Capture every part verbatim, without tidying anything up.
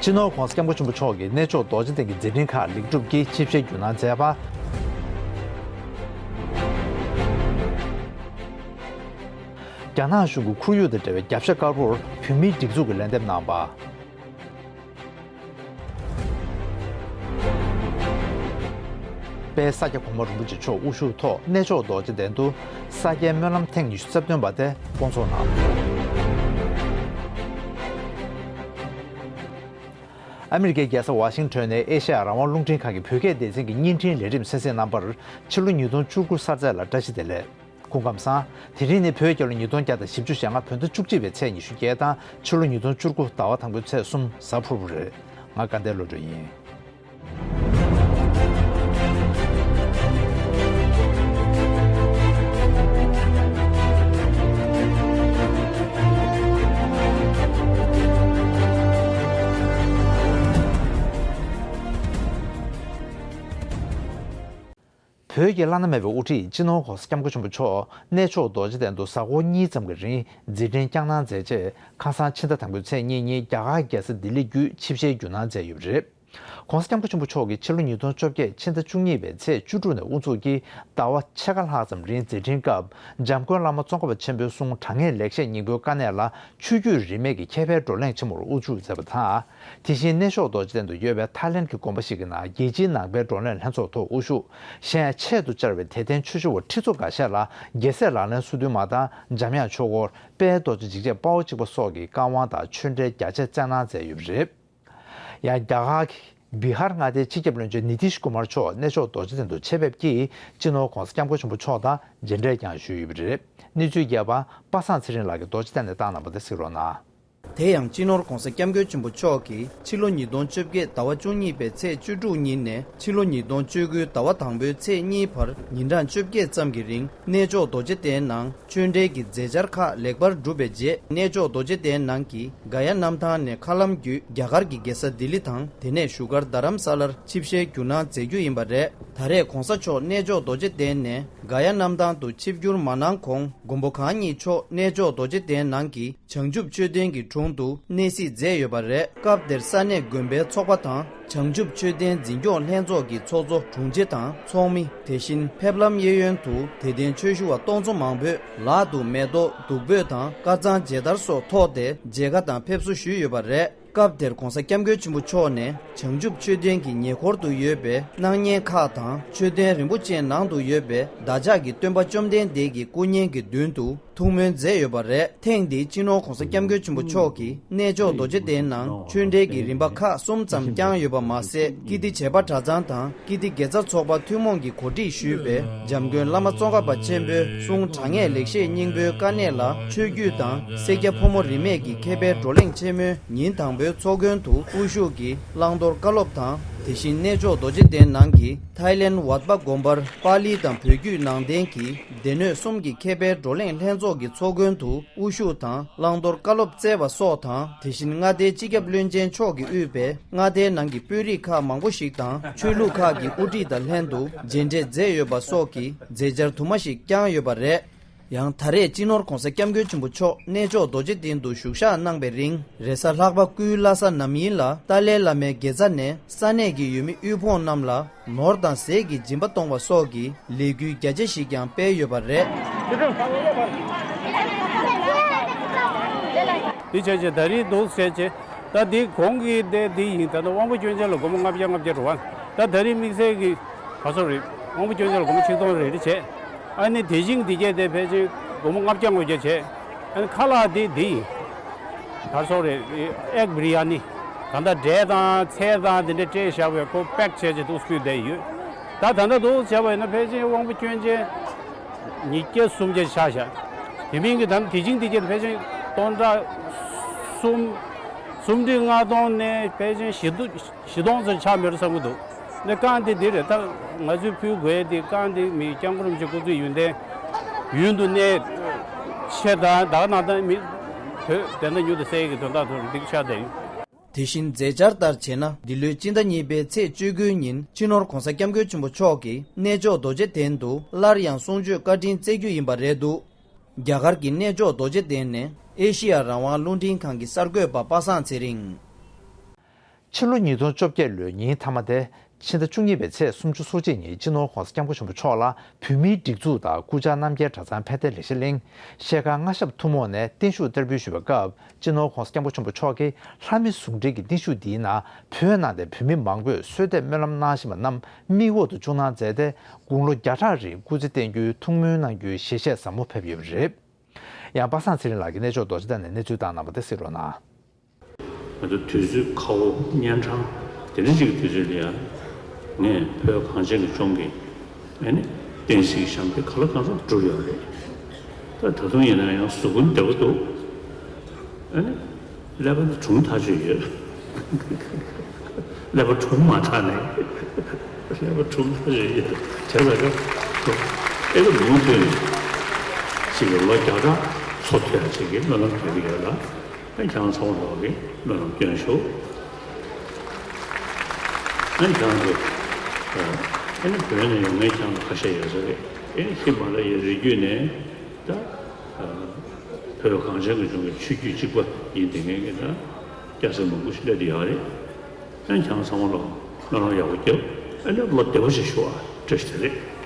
སྤྱི་ནོར་༧གོང་ས་༧སྐྱབས་མགོན་ཆེན་པོ་མཆོག་གིས་གནས་མཆོག་རྡོ་རྗེ་གདན་གྱི་མཛད་འཕྲིན་ཁག་ལེགས་གྲུབ་ཀྱིས་ཆིབས་ཞལ་བསྒྱུར་གནང་མཛད་པ། རྒྱ་ནག་གཞུང་གི་ཁོར་ཡུག་དང་འབྲེལ་བའི་རྒྱབ་ཤ་དཀར་པོར་བོད་མིའི་སྒྲིག་འཛུགས་ཀྱིས་ལན་འདེབས་གནང་བ། དཔལ་ས་སྐྱ་གོང་མ་རིན་པོ་ཆེ་མཆོག་དབུ་བཞུགས་ཐོག་གནས་མཆོག་རྡོ་རྗེ་གདན་དུ་ས་སྐྱའི་སྨོན་ལམ་ཐེངས་ཉི་ཤུ་རྩ་བདུན་པ་དེ་སྐོང་ཚོགས་གནང་། ཨ་མི་རི་ཀའི་རྒྱལ་ས་ཝ་ཤིང་ཊོན་ནས་ཨེ་ཤ་ཡ་རང་དབང་རླུང་འཕྲིན་ཁང་གི་བོད་སྐད་སྡེ་ཚན་གྱི་བརྙན་འཕྲིན་ལས་རིམ་གསན་གཟིགས་གནང་བར་ཕྱི་ལོ་ཉིས་སྟོང་བཅུ་དགུ་གསར་ཚེས་ལ་བཀྲ་ཤིས་བདེ་ལེགས། སྐུ་ཁམས་བཟང་། དེ་རིང་ནི་བོད་རྒྱལ་ལོ་ཉིས་སྟོང་བརྒྱ་དང་བཞི་བཅུ་ཞེ་ལྔ་བོད་ཟླ་བཅུ་གཅིག་པའི་ཚེས་ཉི་ཤུ་བརྒྱད་དང་ཕྱི་ལོ་ཉིས་སྟོང་བཅུ་དགུ་ཟླ་བ་དང་པོའི་ཚེས་གསུམ་གཟའ་ཕུར་བུ་རེད། ང་དགའ་ལྡན་བློ་གྲོས་ཡིན། བོད་ཀྱི་བླ་ན་མེད་པའི་དབུ་ཁྲིད་སྤྱི་ནོར་༧གོང་ས་༧སྐྱབས་མགོན་ཆེན་པོ་མཆོག་གནས་མཆོག་རྡོ་རྗེ་གདན་དུ་གཟའ་འཁོར་གཉིས་ཙམ་གྱི་རིང་མཛད་འཕྲིན་བསྐྱངས་གནང་མཛད་རྗེས་ཁ་སང་ཕྱི་ཟླ་དང་པོའི་ཚེས་གཉིས་ཉིན་རྒྱ་གར་རྒྱལ་ས་ལྡི་ལི་བརྒྱུད་ཆིབས་ཞལ་བསྒྱུར་གནང་མཛད་ཡོད་པ་རེད། ༸གོང་ས་༸སྐྱབས་མགོན་ཆེན་པོ་མཆོག་གིས་ཕྱི་ལོ་ཉིས་སྟོང་བཅོ་བརྒྱད་ཕྱི་ཟླ་བཅུ་གཉིས་པའི་ཚེས་བཅུ་དྲུག་ནས་དབུ་འཛུགས་ཀྱིས་ཟླ་བ་ཕྱེད་ཀ་ལྷག་ཙམ་རིང་མཛད་འཕྲིན་སྐབས་འཇམ་མགོན་བླ་མ་ཙོང་ཁ་པ་ཆེན་པོའི་གསུང་དྲང་ངེས་ལེགས་བཤད་སྙིང་པོའི་དཀའ་གནད་ལ་ཆོས་བརྒྱུད་རིས་མེད་ཀྱི་མཁས་པའི་བགྲོ་གླེང་ཆེན་མོར་དབུ་བཞུགས་མཛད་པ་དང་། དེ་བཞིན་གནས་མཆོག་རྡོ་རྗེ་གདན་དུ་ཡོད་པའི་ཐའི་ལེན་གྱི་དགོན་པ་ཞིག་གི་ནང་རྒྱལ་སྤྱིའི་ནང་པའི་བགྲོ་གླེང་ལྷན་ཚོགས་ཐོག་དབུ་བཞུགས། གཞན་ཆེད་དུ་བཅར་བའི་དད་ལྡན་ཆོས་ཞུ་བ་ཁྲི་ཚོ་འགའ་ཤས་ལ་རྒྱལ་སྲས་ལག་ལེན་སོ་བདུན་མ་དང་འཇམ་དབྱངས་ཆོས་འཁོར། དཔལ་རྡོ་རྗེ་འཇིགས་བྱེད་དཔའ་བོ་གཅིག་པ་སོགས་ཀྱི་བཀའ་དབང་དང་ཆོས་འབྲེལ་རྒྱ་ཆེ་བསྩལ་གནང་མཛད་ཡོད་པ་རེད། ཡང་རྒྱ་གར་གྱི་བི་ཧར་མངའ་སྡེའི་སྤྱི་ཁྱབ་བློན་ཆེན་ནི་ཏིཤ་ཀུ་མར་མཆོག་གནས་མཆོག་རྡོ་རྗེ་གདན་དུ་ཆེད་ཕེབས་ཀྱིས་སྤྱི་ནོར་༸གོང་ས་༸སྐྱབས་མགོན་ཆེན་པོ་མཆོག་དང་མཇལ་འཕྲད་ཀྱང་ཞུས་ཡོད་པ་རེད། གནས་ཚུལ་རྒྱས་པ་པ་སངས་ཚེ་རིང་ལགས་ཀྱིས་རྡོ་རྗེ་གདན་ནས་བཏང་གནང་བ་དེ་གཟིགས་རོགས་གནང་། དེ་ཡང་སྤྱི་ནོར་༸གོང་ས་༸སྐྱབས་མགོན་ཆེན་པོ་མཆོག་གིས་ཕྱི་ལོ་ཉིས་སྟོང་བཅོ་བརྒྱད་ཟླ་བ་བཅུ་གཉིས་པའི་ཚེས་བཅུ་དྲུག་ཉིན་ནས་ཕྱི་ལོ་ཉིས་སྟོང་བཅུ་དགུའི་ཟླ་བ་དང་པོའི་ཚེས་གཉིས་བར་ཉིན་གྲངས་བཅོ་བརྒྱད་ཙམ་གྱི་རིང་གནས་མཆོག་རྡོ་རྗེ་གདན་ནང་ཆོས་འབྲེལ་གྱི་མཛད་འཆར་ཁག་ལེགས་པར་གྲུབ་པའི་རྗེས། གནས་མཆོག་རྡོ་རྗེ་གདན་ནང་གི་ག་ཡ་གནམ་ཐང་ནས་མཁའ་ལམ་བརྒྱུད་རྒྱ་གར་གྱི་རྒྱལ་ས་ལྡི་ལི་དང་། དེ་ནས་བཞུགས་སྒར་རྡ་རམ་ས་ལར་ཆིབས་ཞལ་བསྒྱུར་གནང་མཛད་རྒྱུ་ཡིན་པ་རེད། ད་རེས་༸གོང་ས་མཆོག་གནས་མཆོག་རྡོ་རྗེ་གདན་ནས་ག་ཡ་གནམ་ཐང་དུ་ཆིབས་བསྒྱུར་མ་གནང་གོང་། མགོན་པོ་གང་ཉིད་མཆོག་གནས་མཆོག་རྡོ་རྗེ་གདན་ནང་གི་བྱང་ཆུབ་མཆོད་རྟེན་གྱི་དྲུང་དུ་གནས་གཟིགས་མཛད་ཡོད་པ་རེད། སྐབས་དེར་ས་གནས་དགོན་པའི་ཚོགས་པ་དང་། བྱང་ཆུབ་མཆོད་རྟེན་འཛིན་སྐྱོང་ལྷན་ཚོགས་ཀྱི་ཚོགས་གཙོ་དྲུང་ཆེ་དང་ཚོགས་མི། དེ་བཞིན་ཕེབས་ལམ་གཡས་གཡོན་དུ་དད་ལྡན་ཆོས་ཞུ་བ་སྟོང་ཚོ་མང་པོས་ལག་ཏུ་མེ་ཏོག་བདུག་སྤོས་དང་དཀར་གཙང་མཇལ་དར་སོགས་ཐོགས་ཏེ་མཇལ་ཁ་དང་ཕེབས་བསུ་ཞུས་ཡོད་པ་རེད། སྐབས་དེར་༸གོང་ས་༸སྐྱབས་མགོན་ཆེན་པོ་མཆོག་ནས་བྱང་ཆུབ་མཆོད་རྟེན་གྱི་ཉེ་འཁོར་དུ་ཡོད་པའི་སྣང་བརྙན་ཁག་དང་། མཆོད་རྟེན་རིན་པོ་ཆེའི་ནང་དུ་ཡོད་པའི་བདག་ཅག་གི་སྟོན་པ་བཅོམ་ལྡན་འདས་ཀྱི་སྐུ་བརྙན་གྱི་མདུན་དུ་ཐུགས་སྨོན་མཛད་ཡོད་པ་རེད། ཐེངས་འདིའི་སྤྱི་ནོར་༸གོང་ས་༸སྐྱབས་མགོན་ཆེན་པོ་མཆོག་གིས་གནས་མཆོག་རྡོ་རྗེ་གདན་ནང་ཆོས་འབྲེལ་གྱི་རིམ་པ་ཁག་གསུམ་ཙམ་བསྐྱངས་ཡོད་པ་མ་ཟད། ཀིརྟི་བྱེས་པ་གྲྭ་ཚང་དང་ཀིརྟི་དགེ་རྩ་ཚོགས་པ་ཐུན་མོང་གིས་གོ་སྒྲིག་ཞུས་པའི་འཇམ་མགོན་བླ་མ་ཙོང་ཁ་པ་ཆེན་པོའི་གསུང་དྲང་ངེས་ལེགས་བཤད་སྙིང་པོའི་དཀའ་གནད་ལ་ཆོས་བརྒྱུད་དང་སེར་སྐྱ་ཕོ་མོ་རིས་མེད་ཀྱི་མཁས་པའི་བགྲོ་གླེང་ཆེན་མོའི་ཉིན་དང་པོའི་ཚོགས་མགོན་དུ་དབུ་བཞུགས་ཀྱིས་བླང་དོར་བཀའ་སློབ་དང་། དེ་བཞིན་གནས་མཆོག་རྡོ་རྗེ་གདན་ནང་གི་ཐའི་ལེན་ཝཱད་པ་དགོན་པར་པཱ་ལི་དང་བོད་བརྒྱུད་ནང་བསྟན་གྱི་སྡེ་སྣོད་གསུམ་གྱི་མཁས་པའི་བགྲོ་གླེང་ལྷན་ཚོགས་ཀྱི་ཚོགས་མགོན་དུ་དབུ་བཞུགས་དང་བླང་དོར་བཀའ་སློབ་སྩལ་བ་སོགས་དང་། དེ་བཞིན་མངའ་སྡེའི་སྤྱི་ཁྱབ་བློན་ཆེན་མཆོག་གིས་དབུས་པའི་མངའ་སྡེའི་ནང་གི་དཔོན་རིགས་ཁག་མང་པོ་ཞིག་དང་ཆོས་ལུགས་ཁག་གི་དབུ་ཁྲིད་དང་ལྷན་དུ་མཇལ་འཕྲད་མཛད་ཡོད་པ་སོགས་ཀྱི་མཛད་འཆར་དུ་མ་ཞིག་བསྐྱངས་ཡོད་པ་རེད། ཡང་ད་རེས་སྤྱི་ནོར་༸གོང་ས་༸སྐྱབས་མགོན་ཆེན་པོ་མཆོག་གནས་མཆོག་རྡོ་རྗེ་གདན་དུ་བཞུགས་ཞག་གནང་བའི་རིང་། རེས་གཟའ་ལྷག་པ་སྐུའི་བླ་གཟའ་ནམ་ཡིན་ལ་ཏཱ་ལའི་བླ་མའི་དགེ་རྩ་ནས་ས་གནས་ཀྱི་ཡུལ་མི་དབུལ་ཕོངས་རྣམས་ལ་ནོར་དང་ཟས་ཀྱི་སྦྱིན་པ་གཏོང་བ་སོགས་ཀྱི་ལས་འགུལ་རྒྱ་ཆེ་ཞིག་ཀྱང་སྤེལ་ཡོད་པ་རེད། འདི་བྱས་བྱས་ད་རེས་འདུག་བྱས་བྱས་ད་འདི་གོང་གི་དེ་འདི་ཡིན། ད་ལྟ་དབང་པོ་སྐྱོན་ཅན་ལ་སྒོར་མོ་ལྔ་བརྒྱ་ལྔ་བརྒྱ་རེད་བ། ད་ད་རེས་དམིགས་བསལ་གྱི་ག་ཚོད་རེད། དབང་པོ་སྐྱོན་ཅན་ལ་སྒོར་མོ་ཆིག་སྟོང་རེ་རེ་བྱས། ཨ་ནི་དེ་བཞིན་འདི་གས་དེ་ཕལ་ཆེར་སྒོར་མོ་ལྔ་བརྒྱ་ལྔ་བརྒྱ་བྱས། ཨ་ནི་ཁ་ལག་དེ་འདི་ཡིན། ག་ཚོད་རེད། ཨེག་བི་རི་ཡ་ནི། ད་ལྟ་འབྲས་དང་ཚལ་དང་དེ་འདྲ་སྤྲད་བཞག་པའི་ཁོ་པེག་བྱས་བྱས་འདུག་ཕུལ་བསྡད་ཡོད། ད་ད་ལྟ་འདུག་བྱས་པ་ཡིན་ན་ཕལ་ཆེར་དབང་པོ་སྐྱོན་ཅན་ཉིས་བརྒྱ་སུམ་བརྒྱ་ཆགས་བཞག་དེ་མིན་གྱི་ད་ལྟ་དེ་བཞིན་འདི་གས་དེ་ཕལ་ཆེར་སྟོང་ཕྲག་གསུམ། སུམ་ཁྲི་ལྔ་སྟོང་ནས་ཕལ་ཆེར་བཞི་སྟོང་། བཞི་སྟོང་ཙམ་ཆགས་མེད་རུང་བསམ་གྱི་འདུག་ནས་རྐང་འདི་འདི་རེད། ད་ང་ཚོས་ཕུལ་དགོས་ཡས་འདི་རྐང་འདི་མི་སྐྱབས་མགོན་རིན་པོ་ཆེ་སྐུ་ཚེ་ཡུན་བརྟན་ཡུན་དུ་གནས་ཆེད་དང་ད་ག་ནང་ད་མི་བོད་བདེན་མཐའ་མྱུར་དུ་གསལ་ཡས་ཀྱི་དོན་དག་ཐོག་འདི་ཆགས་བསྡད་ཡོད། དེ་བཞིན་མཛད་འཆར་ལྟར་བྱས་ན་འདི་ལོའི་སྤྱི་ཟླ་གཉིས་པའི་ཚེས་བཅུ་དགུའི་ཉིན་སྤྱི་ནོར་༸གོང་ས་༸སྐྱབས་མགོན་ཆེན་པོ་མཆོག་གིས་གནས་མཆོག་རྡོ་རྗེ་གདན་དུ་སླར་ཡང་གསུང་ཆོས་བཀའ་དྲིན་སྩལ་རྒྱུ་ཡིན་པ་རེད་འདུག་རྒྱ་གར་གྱི་གནས་མཆོག་རྡོ་རྗེ་གདན་ནས་ཨེ་ཤེ་ཡ་རང་དབང་རླུང་འཕྲིན་ཁང་གི་གསར་འགོད་པ་པ་སངས་ཚེ་རིང་། ཕྱི་ལོ་ཉིས་སྟོང་བཅོ་བརྒྱད་ལོའི་ཉིན་མཐའ་མ་དེ། ཕྱི་ཟླ་བཅུ་གཉིས་པའི་ཚེས་སུམ་ཅུ་སོ་གཅིག་ཉིན་སྤྱི་ནོར་༸གོང་ས་༸སྐྱབས་མགོན་ཆེན་པོ་མཆོག་ལ་བོད་མིའི་སྒྲིག་འཛུགས་དང་སྐུ་བཅར་རྣམ་རྒྱལ་གྲྭ་ཚང་ཕན་བདེ་ལེགས་བཤད་གླིང་། ཤེལ་དཀར་མངའ་ཞབས་ཐུན་མོང་ནས་བརྟན་བཞུགས་བསྟར་འབུལ་ཞུས་པའི་སྐབས། སྤྱི་ནོར་༸གོང་ས་༸སྐྱབས་མགོན་ཆེན་པོ་མཆོག་གིས་ལྷ་མི་ཟུང་འབྲེལ་གྱི་བརྟན་བཞུགས་འདིའི་ནང་བོད་ནང་བསྡད་བོད་མི་མང་པོས་གསོལ་འདེབས་སྨོན་ལམ་གནང་བཞིན་པ་རྣམས་མིག་འོག་ཏུ་བཅུག་གནང་མཛད་དེ། དགུང་ལོ་བརྒྱ་ཕྲག་རིང་སྐུ་ཚེ་བརྟན་རྒྱུའི་ཐུགས་སྨོན་གནང་རྒྱུའི་ཞལ་བཞེས་ཟབ་མོ་ཕེབས་ཡོད་པ་རེད། ཡང་པ་སངས་ཚེ་རིང་ལགས་ཀྱིས་གནས་མཆོག་རྡོ་རྗེ་གདན་ནས་གནས་ཚུལ་བཏང་གནང་བ་དེ་གཟིགས་རོགས་གནང་། ང་ཚོ་དུས་ཚོད་ཁ་བོ་གཉན་འཕྲང་དེ་འདྲ་ཅིག་གི་དུས་ཚོད་ལ་ཡང་ངས་བོད་གངས་ཅན་གྱི་ལྗོངས་ཀྱི་ཨ་ནི་བསྟན་སྲིད་ཀྱི་ཞབས་འདེགས་ག་ལ་གང་འཚམ་བསྒྲུབས་ཡོད་རེད། ད་ད་དུང་ཡིན་ན་ཡང་གཟུགས་པོ་བདེ་པོ་འདུག་ཨ་ནི་ཀླད་པ་ནི་གྲུང་ཐག་ཆོད་ཡོད། ཀླད་པ་གྲུང་མ་དྲགས་ནས་ཀླད་པ་གྲུང་ཐག་ཆོད་ཡོད། བྱས་ཙང་ཀ་ཨེ་ཀ་ལུང་ཐོན་ཅིག་གི་ལོ་བརྒྱ་ཕྲག་འཚོ་ཐུབ་ཡ་ཅིག་གི་སྨོན་ལམ་རྒྱག་གི་ཡོད་ལ། ཨ་ཁྱེད་རང་ཚང་མ་ལོག་གི་སྨོན་ལམ་སྐྱོན་ཤོག་ཨ་ཁྱེད་རང་ཚོ་ཨ་ནི་བོད་ནས་ཡོང་མཁན་ཁྱེད་རང་ཚོ་ཁ་ཤས་ཡོད་ས་རེད། ཨ་ནི་ཧི་མ་ལ་ཡའི་རི་རྒྱུད་ནས་ད་བོད་གངས་ཅན་གྱི་ལྗོངས་ཀྱི་ཆོས་བརྒྱུད་གཅིག་པ་ཡིན་བསྡད་མཁན་གྱི་ད་སྐྱ་སེར་མང་པོ་ཞིག་སླེབས་བསྡད་ཡོད་རེད། ཨ་ནི་ཁྱེད་རང་ཚང་མ་ལོག་སྨོན་ལམ་ཡག་པོ་རྒྱབ། ཨ་ནི་བློ་བདེ་པོ་ཞིག་ཞུ་བ་བཀྲ་ཤིས་བདེ་ལེགས།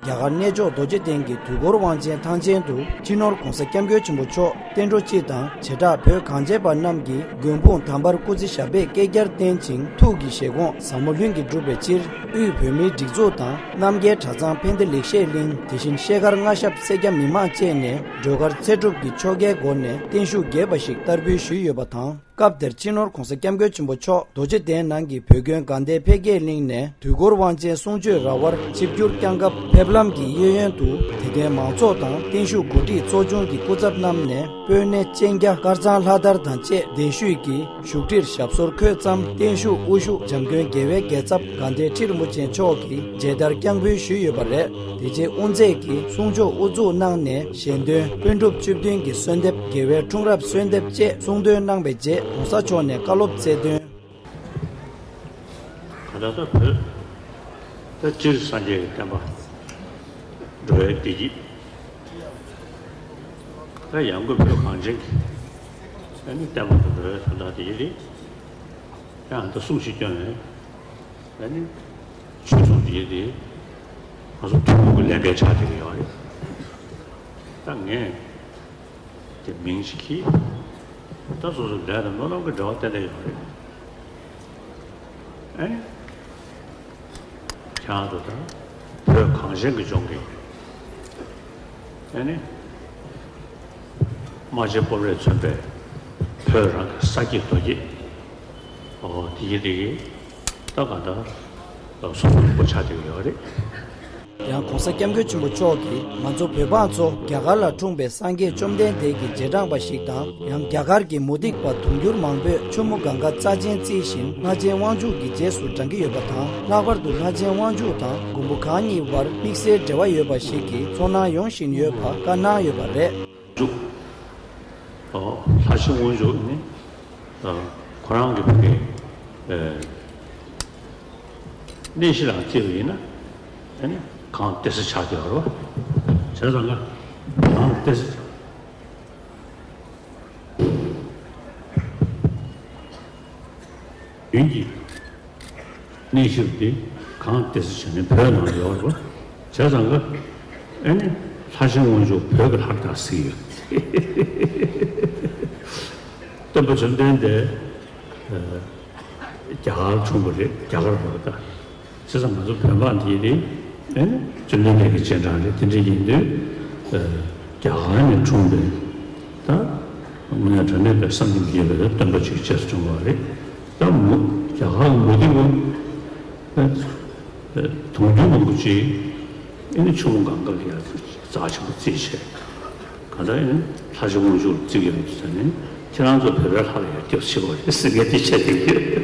རྒྱ་གར་གནས་མཆོག་རྡོ་རྗེ་གདན་གྱི་དུས་འཁོར་དབང་ཆེན་ཐང་ཆེན་དུ་སྤྱི་ནོར་༸གོང་ས་༸སྐྱབས་མགོན་ཆེན་པོ་མཆོག་བསྟན་འགྲོ་སྤྱི་དང་བྱེ་བྲག་བོད་གངས་ཅན་པ་རྣམས་ཀྱི་མགོན་དཔུང་དམ་པར་སྐུ་ཚེ་ཞབས་པད་བསྐལ་བརྒྱར་བརྟན་ཅིང་ཐུགས་ཀྱི་བཞེད་དགོངས་ཟབ་མོ་ལྷུན་གྱིས་འགྲུབ་པའི་ཕྱིར། དབུས་བོད་མིའི་སྒྲིག་འཛུགས་དང་རྣམ་རྒྱལ་གྲྭ་ཚང་ཕན་བདེ་ལེགས་བཤད་གླིང་། དེ་བཞིན་ཤེལ་དཀར་མངའ་ཞབས་སེར་སྐྱ་མི་མང་བཅས་ནས་སྒྲོལ་དཀར་ཚེ་སྒྲུབ་ཀྱི་ཆོ་གའི་སྒོ་ནས་བརྟན་བཞུགས་རྒྱས་པ་ཞིག་བསྟར་འབུལ་ཞུས་ཡོད་པ་དང་། སྐབས་དེར་སྤྱི་ནོར་༸གོང་ས་༸སྐྱབས་མགོན་ཆེན་པོ་མཆོག་རྡོ་རྗེ་གདན་ནང་གི་བོད་དགོན་དགའ་ལྡན་འཕེལ་རྒྱས་གླིང་ནས་དུས་འཁོར་དབང་ཆེན་གསུང་ཆོས་ར་བར་ཆིབས་བསྒྱུར་བསྐྱངས་སྐབས། ཕེབས་ལམ་གྱི་གཡས་གཡོན་དུ་དད་ལྡན་མང་ཚོགས་དང་བརྟན་བཞུགས་གོ་སྒྲིག་ཚོགས་ཆུང་གི་སྐུ་ཚབ་རྣམས་ནས་སྤོས་སྣེ་སྤྱན་རྒྱ་དཀར་གཙང་ལྷ་དར་དང་བཅས་གདན་ཞུས་ཀྱིས་བཞུགས་ཁྲིར་ཞབས་སོར་འཁོད་མཚམས། བརྟན་བཞུགས་དབུ་བཞུགས་འཇམ་མགོན་རྒྱལ་བའི་རྒྱལ་ཚབ་དགའ་ལྡན་ཁྲི་རིན་པོ་ཆེ་མཆོག་གིས་མཇལ་དར་བསྐྱངས་འབུལ་ཞུས་ཡོད་པ་རེད། དེ་རྗེས་དབུ་མཛད་ཀྱིས་གསུང་ཆོག་དབུ་འཛུགས་གནང་ནས་ཞལ་འདོན་དཔོན་སྒྲུབ་བཅུ་བདུན་གྱི་གསོལ་འདེབས། རྒྱལ་བའི་འཁྲུངས་རབས་གསོལ་འདེབས་བཅས་གསུང་འདོན་གནང་བའི་རྗེས་༸གོང་ས་མཆོག་ནས་བཀའ་སློབ་སྩལ་དོན། ག་ད་ལྟ་བོད་ད་སྤྱིར་སངས་རྒྱས་ཀྱི་བསྟན་པ་འགྲོ་བའི་བདེ་སྐྱིད། ད་ཡང་སྒོས་བོད་གངས་ཅན་གྱི་ཨ་ནི་བསྟན་པ་དང་འགྲོ་བའི་དོན་དག་དེ་ཡིན་ཏེ། ཡང་ད་གསུང་ཞིག་བསྐྱོན་ནས་ཨ་ནི་ཆོས་གསུང་དེ་དེ་ང་ཚོ་ཐུན་མོང་གི་ལས་འགན་ཆགས་བསྡད་ཀྱི་ཡོད་རེད། ད་ངས་དེ་མིང་ཞིག་གིས་ད་སོ་སོའི་ལས་དང་སྨོན་ལམ་གྱི་འབྲེལ་བ་ཏན་ཏན་ཡོད་རེད། ཨ་ནི་ཁྱེད་རང་ཚོ་ད་བོད་གངས་ཅན་གྱི་ལྗོངས་ཀྱི་ཨ་ནི་རྨ་བྱའི་སྤོབས་རས་མཚོན་པའི་བོད་རང་གི་ས་སྐྱེས་རྡོ་སྐྱེས། ཨོ་དེ་གི་དེ་གི་ད་ག་ད་སོ་སོ་ལུང་པ་ཆགས་བསྡད་ཡོད་རེད། ཡང་༸གོང་ས་༸སྐྱབས་མགོན་ཆེན་པོ་མཆོག་གིས་ང་ཚོ་བོད་འབངས་ཚོ་རྒྱ་གར་ལ་འཁྲུངས་པའི་སངས་རྒྱས་བཅོམ་ལྡན་འདས་ཀྱི་རྗེས་འབྲང་པ་ཞིག་དང་། ཡང་རྒྱ་གར་གྱི་མུ་སྟེགས་པ་དུང་འགྱུར་མང་པོས་ཆུ་མོ་གངྒཱ་རྩ་ཆེན་བརྩིས་ཤིང་ལྷ་ཆེན་དབང་ཕྱུག་གི་རྗེས་སུ་འབྲང་གི་ཡོད་པ་དང་། ལྷག་པར་དུ་ལྷ་ཆེན་དབང་ཕྱུག་དང་མགོན་པོ་གང་ཉིད་བར་དམིགས་བསལ་འབྲེལ་བ་ཡོད་པ་ཞིག་གི་ཚོར་སྣང་ཡོང་བཞིན་ཡོད་པ་བཀའ་གནང་ཡོད་པ་རེད། མཇུག་ཨོ་ལྷ་ཆེན་དབང་ཕྱུག་ནི་ཨ་ཁོ་རང་གི་ཕ་གི་ཨེ་གནས་གཞི་རང་བརྩིས་པ་ཡིན་ན་ཨ་ནི་གངས་ཏི་སེ་ཆགས་བསྡད་ཡོད་རེད་བ། བྱས་ཙང་ང་གངས་ཏི་སེ་ཡུན་གྱི་གནས་གཞི་དེ་གངས་ཏི་སེ་བྱས་ནས་བོད་ནང་ལ་ཡོད་རེད་བ། བྱས་ཙང་ཀ་ཨ་ནི་ལྷ་ཆེན་དབང་ཕྱུག་བོད་ཀྱི་ལྷ་རེད་ཟེར་གྱི་ཡོད། སྟོན་པ་བཅོམ་ལྡན་འདས་རྒྱ་གར་འཁྲུངས་པ་རེད། རྒྱ་གར་རེད་བ་ད། བྱས་ཙང་ང་ཚོ་བོད་འབངས་དེ་རེད། ཨ་ནི་བཅོམ་ལྡན་འདས་ཀྱི་རྗེས་འབྲང་རེད། དེ་འདྲ་ཡིན་དུས་རྒྱ་གར་ནས་འཁྲུངས་པའི་ད་དངོས་གནས་དྲང་གནས་པའི་སངས་རྒྱས་ཀྱི་སྟོན་པ་ཅིག་རྗེས་སུ་བྱུང་བ་རེད། ད་མུ་རྒྱ་གར་གྱི་མུ་སྟེགས་པ་དུང་འགྱུར་མང་པོ་ཅིག་ཨ་ནི་ཆུ་མོ་གངྒཱ་ལ་ཡར་རྩ་ཆེན་པོ་བརྩིས་བྱས། གང་ལྟར་ཡིན་ན་ལྷ་ཆེན་དབང་ཕྱུག་བརྩི་གི་ཡོད་ཟེར་ནས་ཁྱེད་རང་ཚོ་བོད་པའི་ལྷ་ལ་ཡར་སྐྱབས་ཞུ་བ་རེད་ཟེར་མཁན་དེ་བཤད་བསྡད་ཀྱི་ཡོད།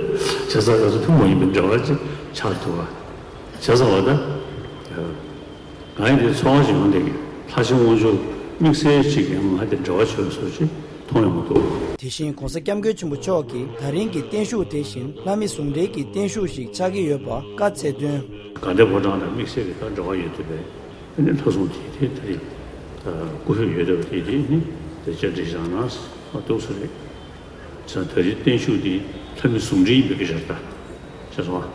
བྱས་ཙང་ང་ཚོ་ཐུན་མོང་ཡིན་པའི་འབྲེལ་བ་ཅིག་ཆགས་འདུག་བ། བྱས་ཙང་བ་ད། ང་ཡི་དེ་ཚོར་བ་ཞིག་ཡོང་བསྡད་ཀྱི། ལྷ་ཆེན་དབང་ཕྱུག་དམིགས་བསལ་ཅིག་ཡང་ང་དེ་འབྲེལ་བ་བྱས་པའི་བཟོ་ཅིག་མཐོང་ཡོང་གི་འདུག་དེ་བཞིན་༸གོང་ས་༸སྐྱབས་མགོན་ཆེན་པོ་མཆོག་གིས་ད་རིང་གི་བརྟན་བཞུགས་དེ་བཞིན་ལྷ་མི་ཟུང་འབྲེལ་གྱི་བརྟན་བཞུགས་ཤིག་ཆགས་ཀྱི་ཡོད་པ་བཀའ་སྩལ་དོན། དགའ་ལྡན་ཕོ་བྲང་དང་དམིགས་བསལ་གྱི་ད་འབྲེལ་བ་ཡོད་དུས་པས། ཨ་ནི་ལྷ་སྲུང་དེ་དེ་ད་རེས་སྐུ་ཕེབས་ཡོད་བསྡད་པ་དེ་དེ་ནི་དེ་བཅར་འདྲི་བཞག་ན་ཨ་ཏོག་ཙམ་རེད། བྱས་ཙང་ད་རེས་བརྟན་བཞུགས་འདི་ ལྷ་མི་ཟུང་འབྲེལ་ཡིན་པའི་སྐད་ཆ་རེད་ད། བྱས་སོང་ང་།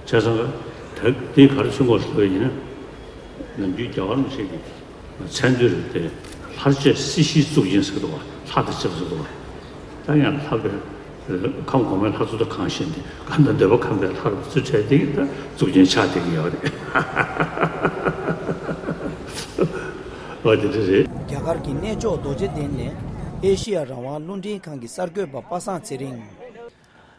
བྱས་ཙང་ད་འདི་ག་རེ་མཚོན་དགོས་ཟེར་བ་ཡིན་ན། ནམ་རྒྱུན་རྒྱ་གར་མི་ཞིག་གིས་མཚན་དུས་རེད་དེ། ལྷར་བཅས་སྲིད་ཞིའི་གཙུག་རྒྱན་ཟེར་གི་འདུག་བ། ལྷ་དང་བཅས་པ་ཟེར་གི་འདུག་བ། ད་ཡང་ལྷ་བས་ཁམས་གོང་མའི་ལྷ་ཚོགས་དང་གང་ཞིག་འདི་གང་དང་འདོད་པ་ཁམས་པའི་ལྷ་རུ་བརྩི་བྱས་དེ་གི་ད་གཙུག་རྒྱན་ཆགས་བསྡད་ཀྱི་ཡོད་རེད། འོ་དེ་འདྲ་རེད། རྒྱ་གར་གྱི་གནས་མཆོག་རྡོ་རྗེ་གདན་ནས་ཨེ་ཤི་ཡ་རང་དབང་རླུང་འཕྲིན་ཁང་གི་གསར་འགོད་པ་པ་སངས་ཚེ་རིང་།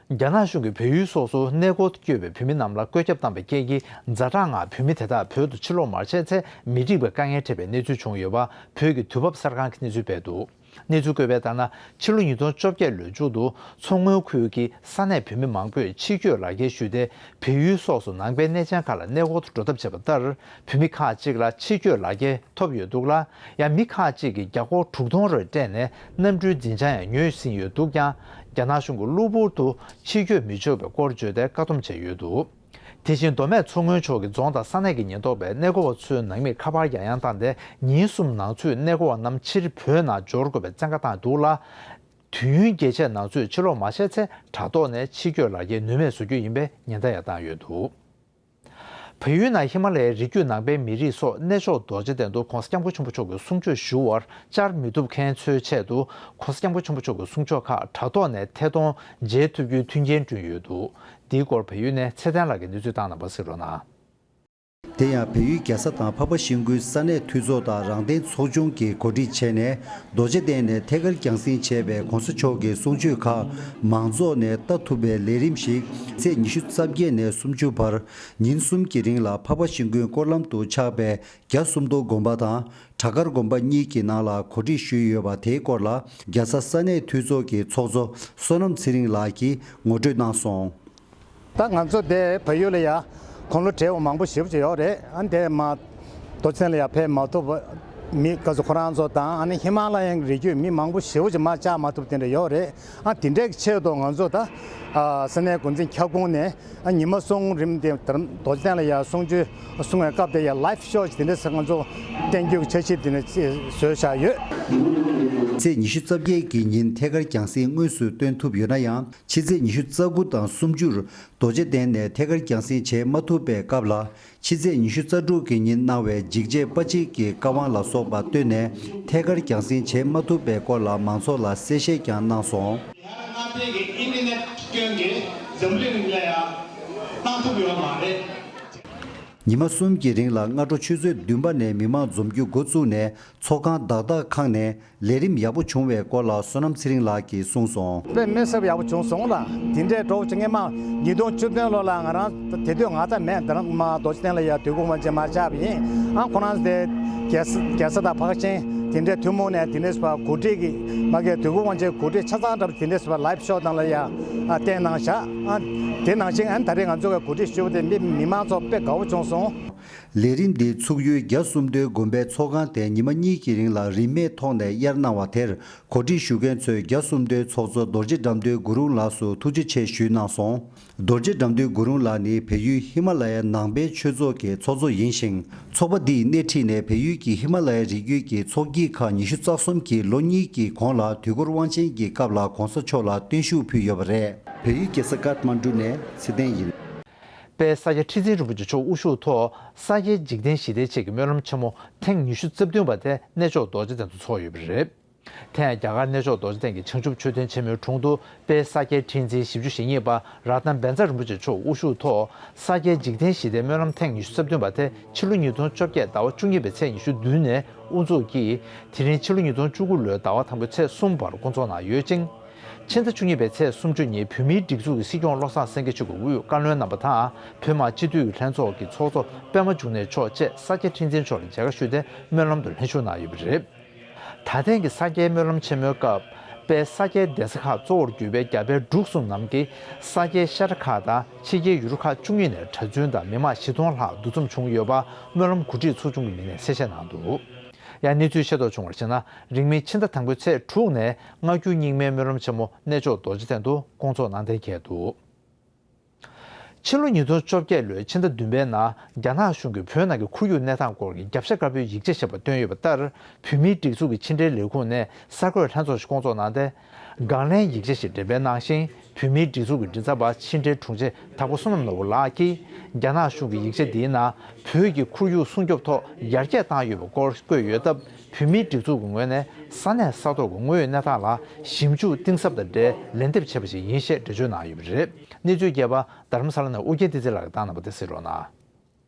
རྒྱ་ནག་གཞུང་གིས་བལ་ཡུལ་སོགས་སུ་གནས་སྐོར་དུ་བསྐྱོད་པའི་བོད་མི་རྣམས་ལ་བཀོད་ཁྱབ་བཏང་བའི་རྐྱེན་གྱིས། ཛ་དྲག་ངང་བོད་མི་དེ་དག་བོད་དུ་ཕྱིར་ལོག་མ་བྱས་ཚེ་མི་འགྲིག་པའི་དཀའ་ངལ་འཕྲད་པའི་གནས་ཚུལ་བྱུང་ཡོད་པ། བོད་ཀྱི་དུས་བབ་གསར་ཁང་གིས་གནས་ཚུལ་སྤེལ་འདུག་གནས་ཚུལ་བཀོད་པའི་ལྟར་ན། ཕྱི་ལོ་ཉིས་སྟོང་བཅོ་བརྒྱད་ལོའི་མཇུག་ཏུ་མཚོ་སྔོན་ཁུལ་གྱི་ས་གནས་བོད་མི་མང་པོས་ཕྱིར་བསྐྱོད་ལག་འཁྱེར་ཞུས་ཏེ། བལ་ཡུལ་སོགས་སུ་ནང་པའི་གནས་ཆེན་ཁག་ལ་གནས་སྐོར་དུ་འགྲོ་ཐབས་བྱས་པ་ལྟར། བོད་མི་ཁག་ཅིག་ལ་ཕྱིར་བསྐྱོད་ལག་འཁྱེར་ཐོབ་ཡོད་འདུག་ལ། ཡང་མི་ཁག་ཅིག་གིས་རྒྱ་སྒོར་དྲུག་སྟོང་རེ་སྤྲད་ནས་གནམ་གྲུའི་འཛིན་བྱང་ཡང་ཉོས་ཟིན་ཡོད་འདུག་ཀྱང་། རྒྱ་ནག་གཞུང་གིས་གློ་བུར་དུ་ཕྱིར་བསྐྱོད་མི་ཆོག་པའི་སྐོར་བརྗོད་དེ་བཀག་སྡོམ་བྱས་ཡོད་འདུག་དེ་བཞིན་མདོ་སྨད་མཚོ་སྔོན་ཕྱོགས་ཀྱི་རྫོང་དང་ས་གནས་ཀྱི་ཉེན་རྟོག་པས་གནས་སྐོར་བ་ཚོའི་ནང་མིར་ཁ་པར་ཡང་ཡང་བཏང་སྟེ། ཉིན་གསུམ་ནང་ཚུད་གནས་སྐོར་བ་རྣམས་ཕྱིར་བོད་ནང་འབྱོར་དགོས་པའི་བཙན་བཀའ་བཏང་འདུག་ལ། དུས་ཡུན་རྒྱས་ཆད་ནང་ཚུད་ཕྱིར་ལོག་མ་བྱས་ཚེ་དྲ་ཐོག་ནས་ཕྱིར་བསྐྱོད་ལག་འཁྱེར་ནུས་མེད་བཟོ་རྒྱུ་ཡིན་པའི་ཉེན་བརྡ་ཡང་བཏང་ཡོད་འདུག་བལ་ཡུལ་ནང་ཧི་མ་ལ་ཡའི་རི་རྒྱུད་ནང་པའི་མི་རིགས་སོགས་གནས་མཆོག་རྡོ་རྗེ་གདན་དུ་༸གོང་ས་༸སྐྱབས་མགོན་ཆེན་པོ་མཆོག་གི་གསུང་ཆོས་ཞུ་བར་བཅར་མི་ཐུབ་མཁན་ཚོའི་ཆེད་དུ། ༸གོང་ས་༸སྐྱབས་མགོན་ཆེན་པོ་མཆོག་གི་གསུང་ཆོས་ཁག་དྲ་ཐོག་ནས་ཐད་གཏོང་མཇལ་ཐུབ་རྒྱུའི་མཐུན་རྐྱེན་བསྐྲུན་ཡོད་འདུག་འདིའི་སྐོར་བལ་ཡུལ་ནས་ཚེ་བརྟན་ལགས་ཀྱིས་གནས་ཚུལ་བཏང་གནང་བ་གཟིགས་རོགས་གནང་། དེ་ཡང་བལ་ཡུལ་རྒྱལ་ས་དང་འཕགས་པ་ཤིང་ཀུན་ས་གནས་འཐུས་ཚོགས་དང་རང་བདེན་ཚོགས་ཆུང་གིས་གོ་སྒྲིག་བྱས་ནས། རྡོ་རྗེ་གདན་ནས་ཐད་ཀར་རྒྱང་སྲིང་བྱས་པའི་༸གོང་ས་མཆོག་གི་གསུང་ཆོས་ཁག་མང་ཚོགས་ནས་ལྟ་ཐུབ་པའི་ལས་རིམ་ཞིག་ཚེས་ཉི་ཤུ་རྩ་བརྒྱད་ནས་སུམ་ཅུ་བར་ཉིན་གསུམ་གྱི་རིང་ལ་འཕགས་པ་ཤིང་ཀུན་སྐོར་ལམ་དུ་ཆགས་པའི་རྒྱ་སུམ་མདོ་དགོན་པ་དང་བྲག་དཀར་དགོན་པ་གཉིས་ཀྱི་ནང་ལ་གོ་སྒྲིག་ཞུས་ཡོད་པ། དེའི་སྐོར་ལ་རྒྱལ་ས་ས་གནས་འཐུས་ཚོགས་ཀྱི་ཚོགས་གཙོ་བསོད་ནམས་ཚེ་རིང་ལགས་ཀྱིས་ངོ་སྤྲོད་གནང་སོང་། ད་ང་ཚོ་དེ་བལ་ཡུལ་ལ་ཡ་དགུང་ལོ་བགྲེས་པོ་མང་པོ་ཞེ་པོ་ཅིག་ཡོད་རེད། ཨ་ནི་དེ་མ་རྡོ་རྗེ་གདན་ལ་ཡ་ཕེབས་མ་ཐུབ་པ་མི་ག་ཚོད་ཁོ་རང་ཚོ་དང་། ཨ་ནི་ཧི་མ་ལ་ཡའི་རི་རྒྱུད་མི་མང་པོ་ཞེ་པོ་ཅིག་མར་བཅར་མ་ཐུབ་དེ་འདྲ་ཡོད་རེད། ཨ་དེ་འདྲའི་ཆེད་དུ་ང་ཚོ་ད་ཨ་ས་གནས་འགོ་འཛིན་ཁྱབ་ཁོངས་ནས་ཨ་ཉི་མ་གསུམ་རིང་དེ་རྡོ་རྗེ་གདན་ལ་ཡ་གསུང་ཆོས་གསུང་བའི་སྐབས་དེ་ཡ་ལའིབ་ཤོ་ཅིག་དེ་འདྲ་ང་ཚོ་བསྟན་རྒྱུའི་འཆར་གཞི་དེ་འདྲ་བཟོས་བཞག་ཡོད། ཚེས་ཉི་ཤུ་རྩ་བརྒྱད་ཀྱི་ཉིན་ཐད་ཀར་རྒྱང་སྲིང་དངོས་སུ་སྟོན་ཐུབ་ཡོད་ན་ཡང་། ཕྱི་ཚེས་ཉི་ཤུ་རྩ་དགུ་དང་སུམ་ཅུར་རྡོ་རྗེ་གདན་ནས་ཐད་ཀར་རྒྱང་སྲིང་བྱེད་མ་ཐུབ་པའི་སྐབས་ལ། ཕྱི་ཚེས་ཉི་ཤུ་རྩ་དྲུག་གི་ཉིན་གནང་བའི་འཇིགས་བྱེད་དཔའ་བྱེད་ཀྱི་བཀའ་དབང་ལ་སོགས་པ་བཏོན་ནས་ཐད་ཀར་རྒྱང་སྲིང་བྱེད་མ་ཐུབ་པའི་སྐོར་ལ་མང་ཚོགས་ལ་གསལ་བཤད་ཀྱང་གནང་སོང་། ཡང་ན་སྔ་རྗེས་ཀྱི་ཨིན་ཊར་ནེཊ་སྐྱོན་གྱིས་འཛམ་གླིང་ལ་ཡང་གནང་ཐུབ་ཡོད་མ་རེད། ཉི་མ་གསུམ་གྱི་རིང་ལ་སྔ་དྲོ་ཆུ་ཚོད་བདུན་པ་ནས་མི་མང་འཛོམས་རྒྱུ་འགོ་བཙུགས་ནས། ཚོགས་ཁང་བདག་བདག་ཁང་ནས་ལས་རིམ་ཡག་པོ་བྱུང་བའི་སྐོར་ལ་བསོད་ནམས་ཚེ་རིང་ལགས་ཀྱིས་གསུངས་སོང་། དཔེ་མི་སྲིད་པ་ཡག་པོ་བྱུང་སོང་ལ། དེ་འདྲའི་འགྲོ་བྱུང་ངེས་མ་ཉིས་སྟོང་བཅུ་བདུན་ལོ་ལ་ང་རང་དེ་དུས་ང་ད་མེད། ད་རང་མ་རྡོ་རྗེ་གདན་ལ་ཡ་དུས་འཁོར་དབང་ཆེན་མ་ཆགས་པ་ཡིན། ཨ་ཁོ་རང་དེ་རྒྱལ་ས་རྒྱལ་ས་དང་འཕགས་ཆེན་དེ་འདྲའི་ཐུན་མོང་ནས་དེ་འདྲའི་སྤ་གོ་སྒྲིག་གི་མ་གའི་དུས་འཁོར་དབང་ཆེན་གོ་སྒྲིག་ཆ་ཚང་འདྲ་པོ་དེ་འདྲའི་སྤ་ལའིབ་ཤོ་དང་ལ་ཡ་བསྟན་གནང་བཞག་ཨ་དེ་ནང་བཞིན་ཨ་ད་རེས་ང་ཚོ་གི་གོ་སྒྲིག་ཞུ་བ་དེ་མི་མི་མང་ཚོ་དཔེ་དགའ་བོ་བྱུང་སོང་། ལས་རིམ་འདི་ཚུགས་ཡུལ་རྒྱ་སུམ་མདོའི་དགོན་པའི་ཚོགས་ཁང་དེ་ཉི་མ་གཉིས་ཀྱི་རིང་ལ་རིན་མེད་ཐོག་ནས་གཡར་གནང་བ་དེར་གོ་སྒྲིག་ཞུ་མཁན་ཚོས་རྒྱ་སུམ་མདོའི་ཚོགས་གཙོ་རྡོ་རྗེ་དགྲ་འདུལ་གུ་རུང་ལགས་སུ་ཐུགས་རྗེ་ཆེ་ཞུས་གནང་སོང་། རྡོ་རྗེ་དགྲ་འདུལ་གུ་རུང་ལགས་ནི་བལ་ཡུལ་ཧི་མ་ལ་ཡའི་ནང་པའི་ཆོས་ཚོགས་ཀྱི་ཚོགས་གཙོ་ཡིན་ཞིང་། ཚོགས་པ་འདིས་སྣེ་ཁྲིད་ནས་བལ་ཡུལ་གྱི་ཧི་མ་ལ་ཡའི་རི་རྒྱུད་ཀྱི་ཚོགས་སྐྱིད་ཁག་ཉི་ཤུ་རྩ་གསུམ་གྱིས་ལོ་གཉིས་ཀྱི་གོང་ལ་དུས་འཁོར་དབང་ཆེན་གྱི་སྐབས་ལ་གོང་ས་མཆོག་ལ་བརྟན་བཞུགས་ཕུལ་ཡོད་པ་རེད། བལ་ཡུལ་རྒྱལ་ས་ཀཏ་མན་ཌུ་ནས་ཚེ་བརྟན་ཡིན། དཔལ་ས་སྐྱ་ཁྲི་འཛིན་རིན་པོ་ཆེ་མཆོག་དབུ་བཞུགས་ཐོག་ས་སྐྱའི་འཇིག་རྟེན་ཞི་བདེའི་ཆེད་ཀྱི་སྨོན་ལམ་ཆེན་མོ་ཐེངས་ཉི་ཤུ་རྩ་བདུན་པ་དེ་གནས་མཆོག་རྡོ་རྗེ་གདན་དུ་འཚོགས་ཡོད་པ་རེད། དེ་ཡང་རྒྱ་གར་གནས་མཆོག་རྡོ་རྗེ་གདན་གྱི་བྱང་ཆུབ་མཆོད་རྟེན་ཆེན་མོའི་དྲུང་དུ་དཔལ་ས་སྐྱའི་ཁྲི་འཛིན་བཞི་བཅུ་ཞེ་གཉིས་པ་རཏྣ་བཛྲ་རིན་པོ་ཆེ་མཆོག་དབུ་བཞུགས་ཐོག་ས་སྐྱའི་འཇིག་རྟེན་ཞི་བདེའི་སྨོན་ལམ་ཐེངས་ཉི་ཤུ་རྩ་བདུན་པ་དེ་ཕྱི་ལོ་ཉིས་སྟོང་བཅོ་བརྒྱད་ཟླ་བ་བཅུ་གཉིས་པའི་ཚེས་ཉི་ཤུ་བདུན་ནས་དབུ་འཛུགས་ཀྱིས། དེ་རིང་ཕྱི་ལོ་ཉིས་སྟོང་བཅུ་དགུ་ལོའི་ཟླ་བ་དང་པོའི་ཚེས་གསུམ་བར་འགོ་འཛུགས་གནང་ཡོད་ཅིང་། ཕྱི་ཟླ་བཅུ་གཉིས་པའི་ཚེས་སུམ་ཅུ་ཉིན་བོད་མིའི་སྒྲིག་འཛུགས་ཀྱི་སྲིད་སྐྱོང་བློ་བཟང་སེང་གེ་མཆོག་གི་དབུས་བཀའ་བློན་རྣམ་པ་དང་། བོད་མི་སྤྱི་འཐུས་ཀྱི་ལྷན་ཚོགས་ཀྱི་ཚོགས་གཙོ་པད་མ་འབྱུང་གནས་མཆོག་བཅས་ས་སྐྱ་ཁྲི་འཛིན་མཆོག་ལ་མཇལ་ཁ་ཞུས་ཏེ་སྨོན་ལམ་དུ་ལྷན་ཞུགས་གནང་ཡོད་པ་རེད། ད་ཐེངས་ཀྱི་ས་སྐྱའི་སྨོན་ལམ་ཆེན་མོའི་སྐབས། དཔལ་ས་སྐྱའི་གདན་ས་ཁག་གཙོ་བོར་གྱུར་པའི་རྒྱ་བལ་འབྲུག་གསུམ་ནང་གི་ས་སྐྱའི་ཤར་ཁག་དང་ཕྱི་རྒྱལ་ཡུལ་གྲུ་ཁག་བཅུ་གཉིས་ནས་གྲྭ་བཙུན་དང་མི་མང་བཞི་སྟོང་ལྷག་འདུ་འཛོམས་བྱུང་ཡོད་པ་སྨོན་ལམ་གོ་སྒྲིག་ཚོགས་ཆུང་གི་མི་སྣས་གསལ་བཤད་གནང་འདུག་ཡང་གནས་ཚུལ་ཤེས་རྟོགས་བྱུང་བར་བྱས་ན། རིང་མིན་ཕྱི་ཟླ་དང་པོའི་ཚེས་དྲུག་ནས་སྔ་འགྱུར་རྙིང་མའི་སྨོན་ལམ་ཆེན་མོ་གནས་མཆོག་རྡོ་རྗེ་གདན་དུ་སྐོང་ཚོགས་གནང་གཏན་འཁེལ་འདུག་ཕྱི་ལོ་ཉིས་སྟོང་བཅོ་བརྒྱད་ལོའི་ཕྱི་ཟླ་བདུན་པའི་ནང་རྒྱ་ནག་གཞུང་གིས་བོད་ནང་གི་ཁོར་ཡུག་གནས་སྟངས་སྐོར་གྱི་རྒྱབ་ཤ་དཀར་པོའི་ཡིག་ཆ་ཞེས་པ་བཏོན་ཡོད་པ་ལྟར། བོད་མིའི་སྒྲིག་འཛུགས་ཀྱི་ཕྱི་འབྲེལ་ལས་ཁུངས་ནས་གསར་འགོད་ལྷན་ཚོགས་ཤིག་སྐོང་ཚོགས་གནང་སྟེ། དགག་ལན་ཡིག་ཆ་ཞིག་འགྲེམས་སྤེལ་གནང་ཞིང་། བོད་མིའི་སྒྲིག་འཛུགས་ཀྱི་མགྲིན་ཚབ་པ་ཕྱི་འབྲེལ་དྲུང་ཆེ་དྭགས་པོ་བསོད་ནམས་ནོར་བུ་ལགས་ཀྱིས། རྒྱ་ནག་གཞུང་གི་ཡིག་ཆ་འདིའི་ནང་བོད་ཀྱི་ཁོར་ཡུག་སྲུང་སྐྱོབ་ཐོག་ཡར་རྒྱས་བཏང་ཡོད་པའི་སྐོར་བཀོད་ཡོད་སྟབས། བོད་མིའི་སྒྲིག་འཛུགས་ཀྱི་ངོས་ནས་ས་གནས་ས་ཐོག་གི་དངོས་ཡོད་གནས་སྟངས་ལ་ཞིབ་འཇུག་གཏིང་ཟབ་དང་འབྲེལ་ལན་འདེབས་བྱས་པ་ཞིག་ཡིན་ཞེས་འགྲེལ་བརྗོད་གནང་ཡོད་པ་རེད། གནས་ཚུལ་རྒྱས་པ་རྡ་རམ་ས་ལ་ནས་ཨོ་རྒྱན་བསྟན་འཛིན་ལགས་ཀྱིས་བཏང་གནང་བ་དེ་གསན་རོགས་གནང་།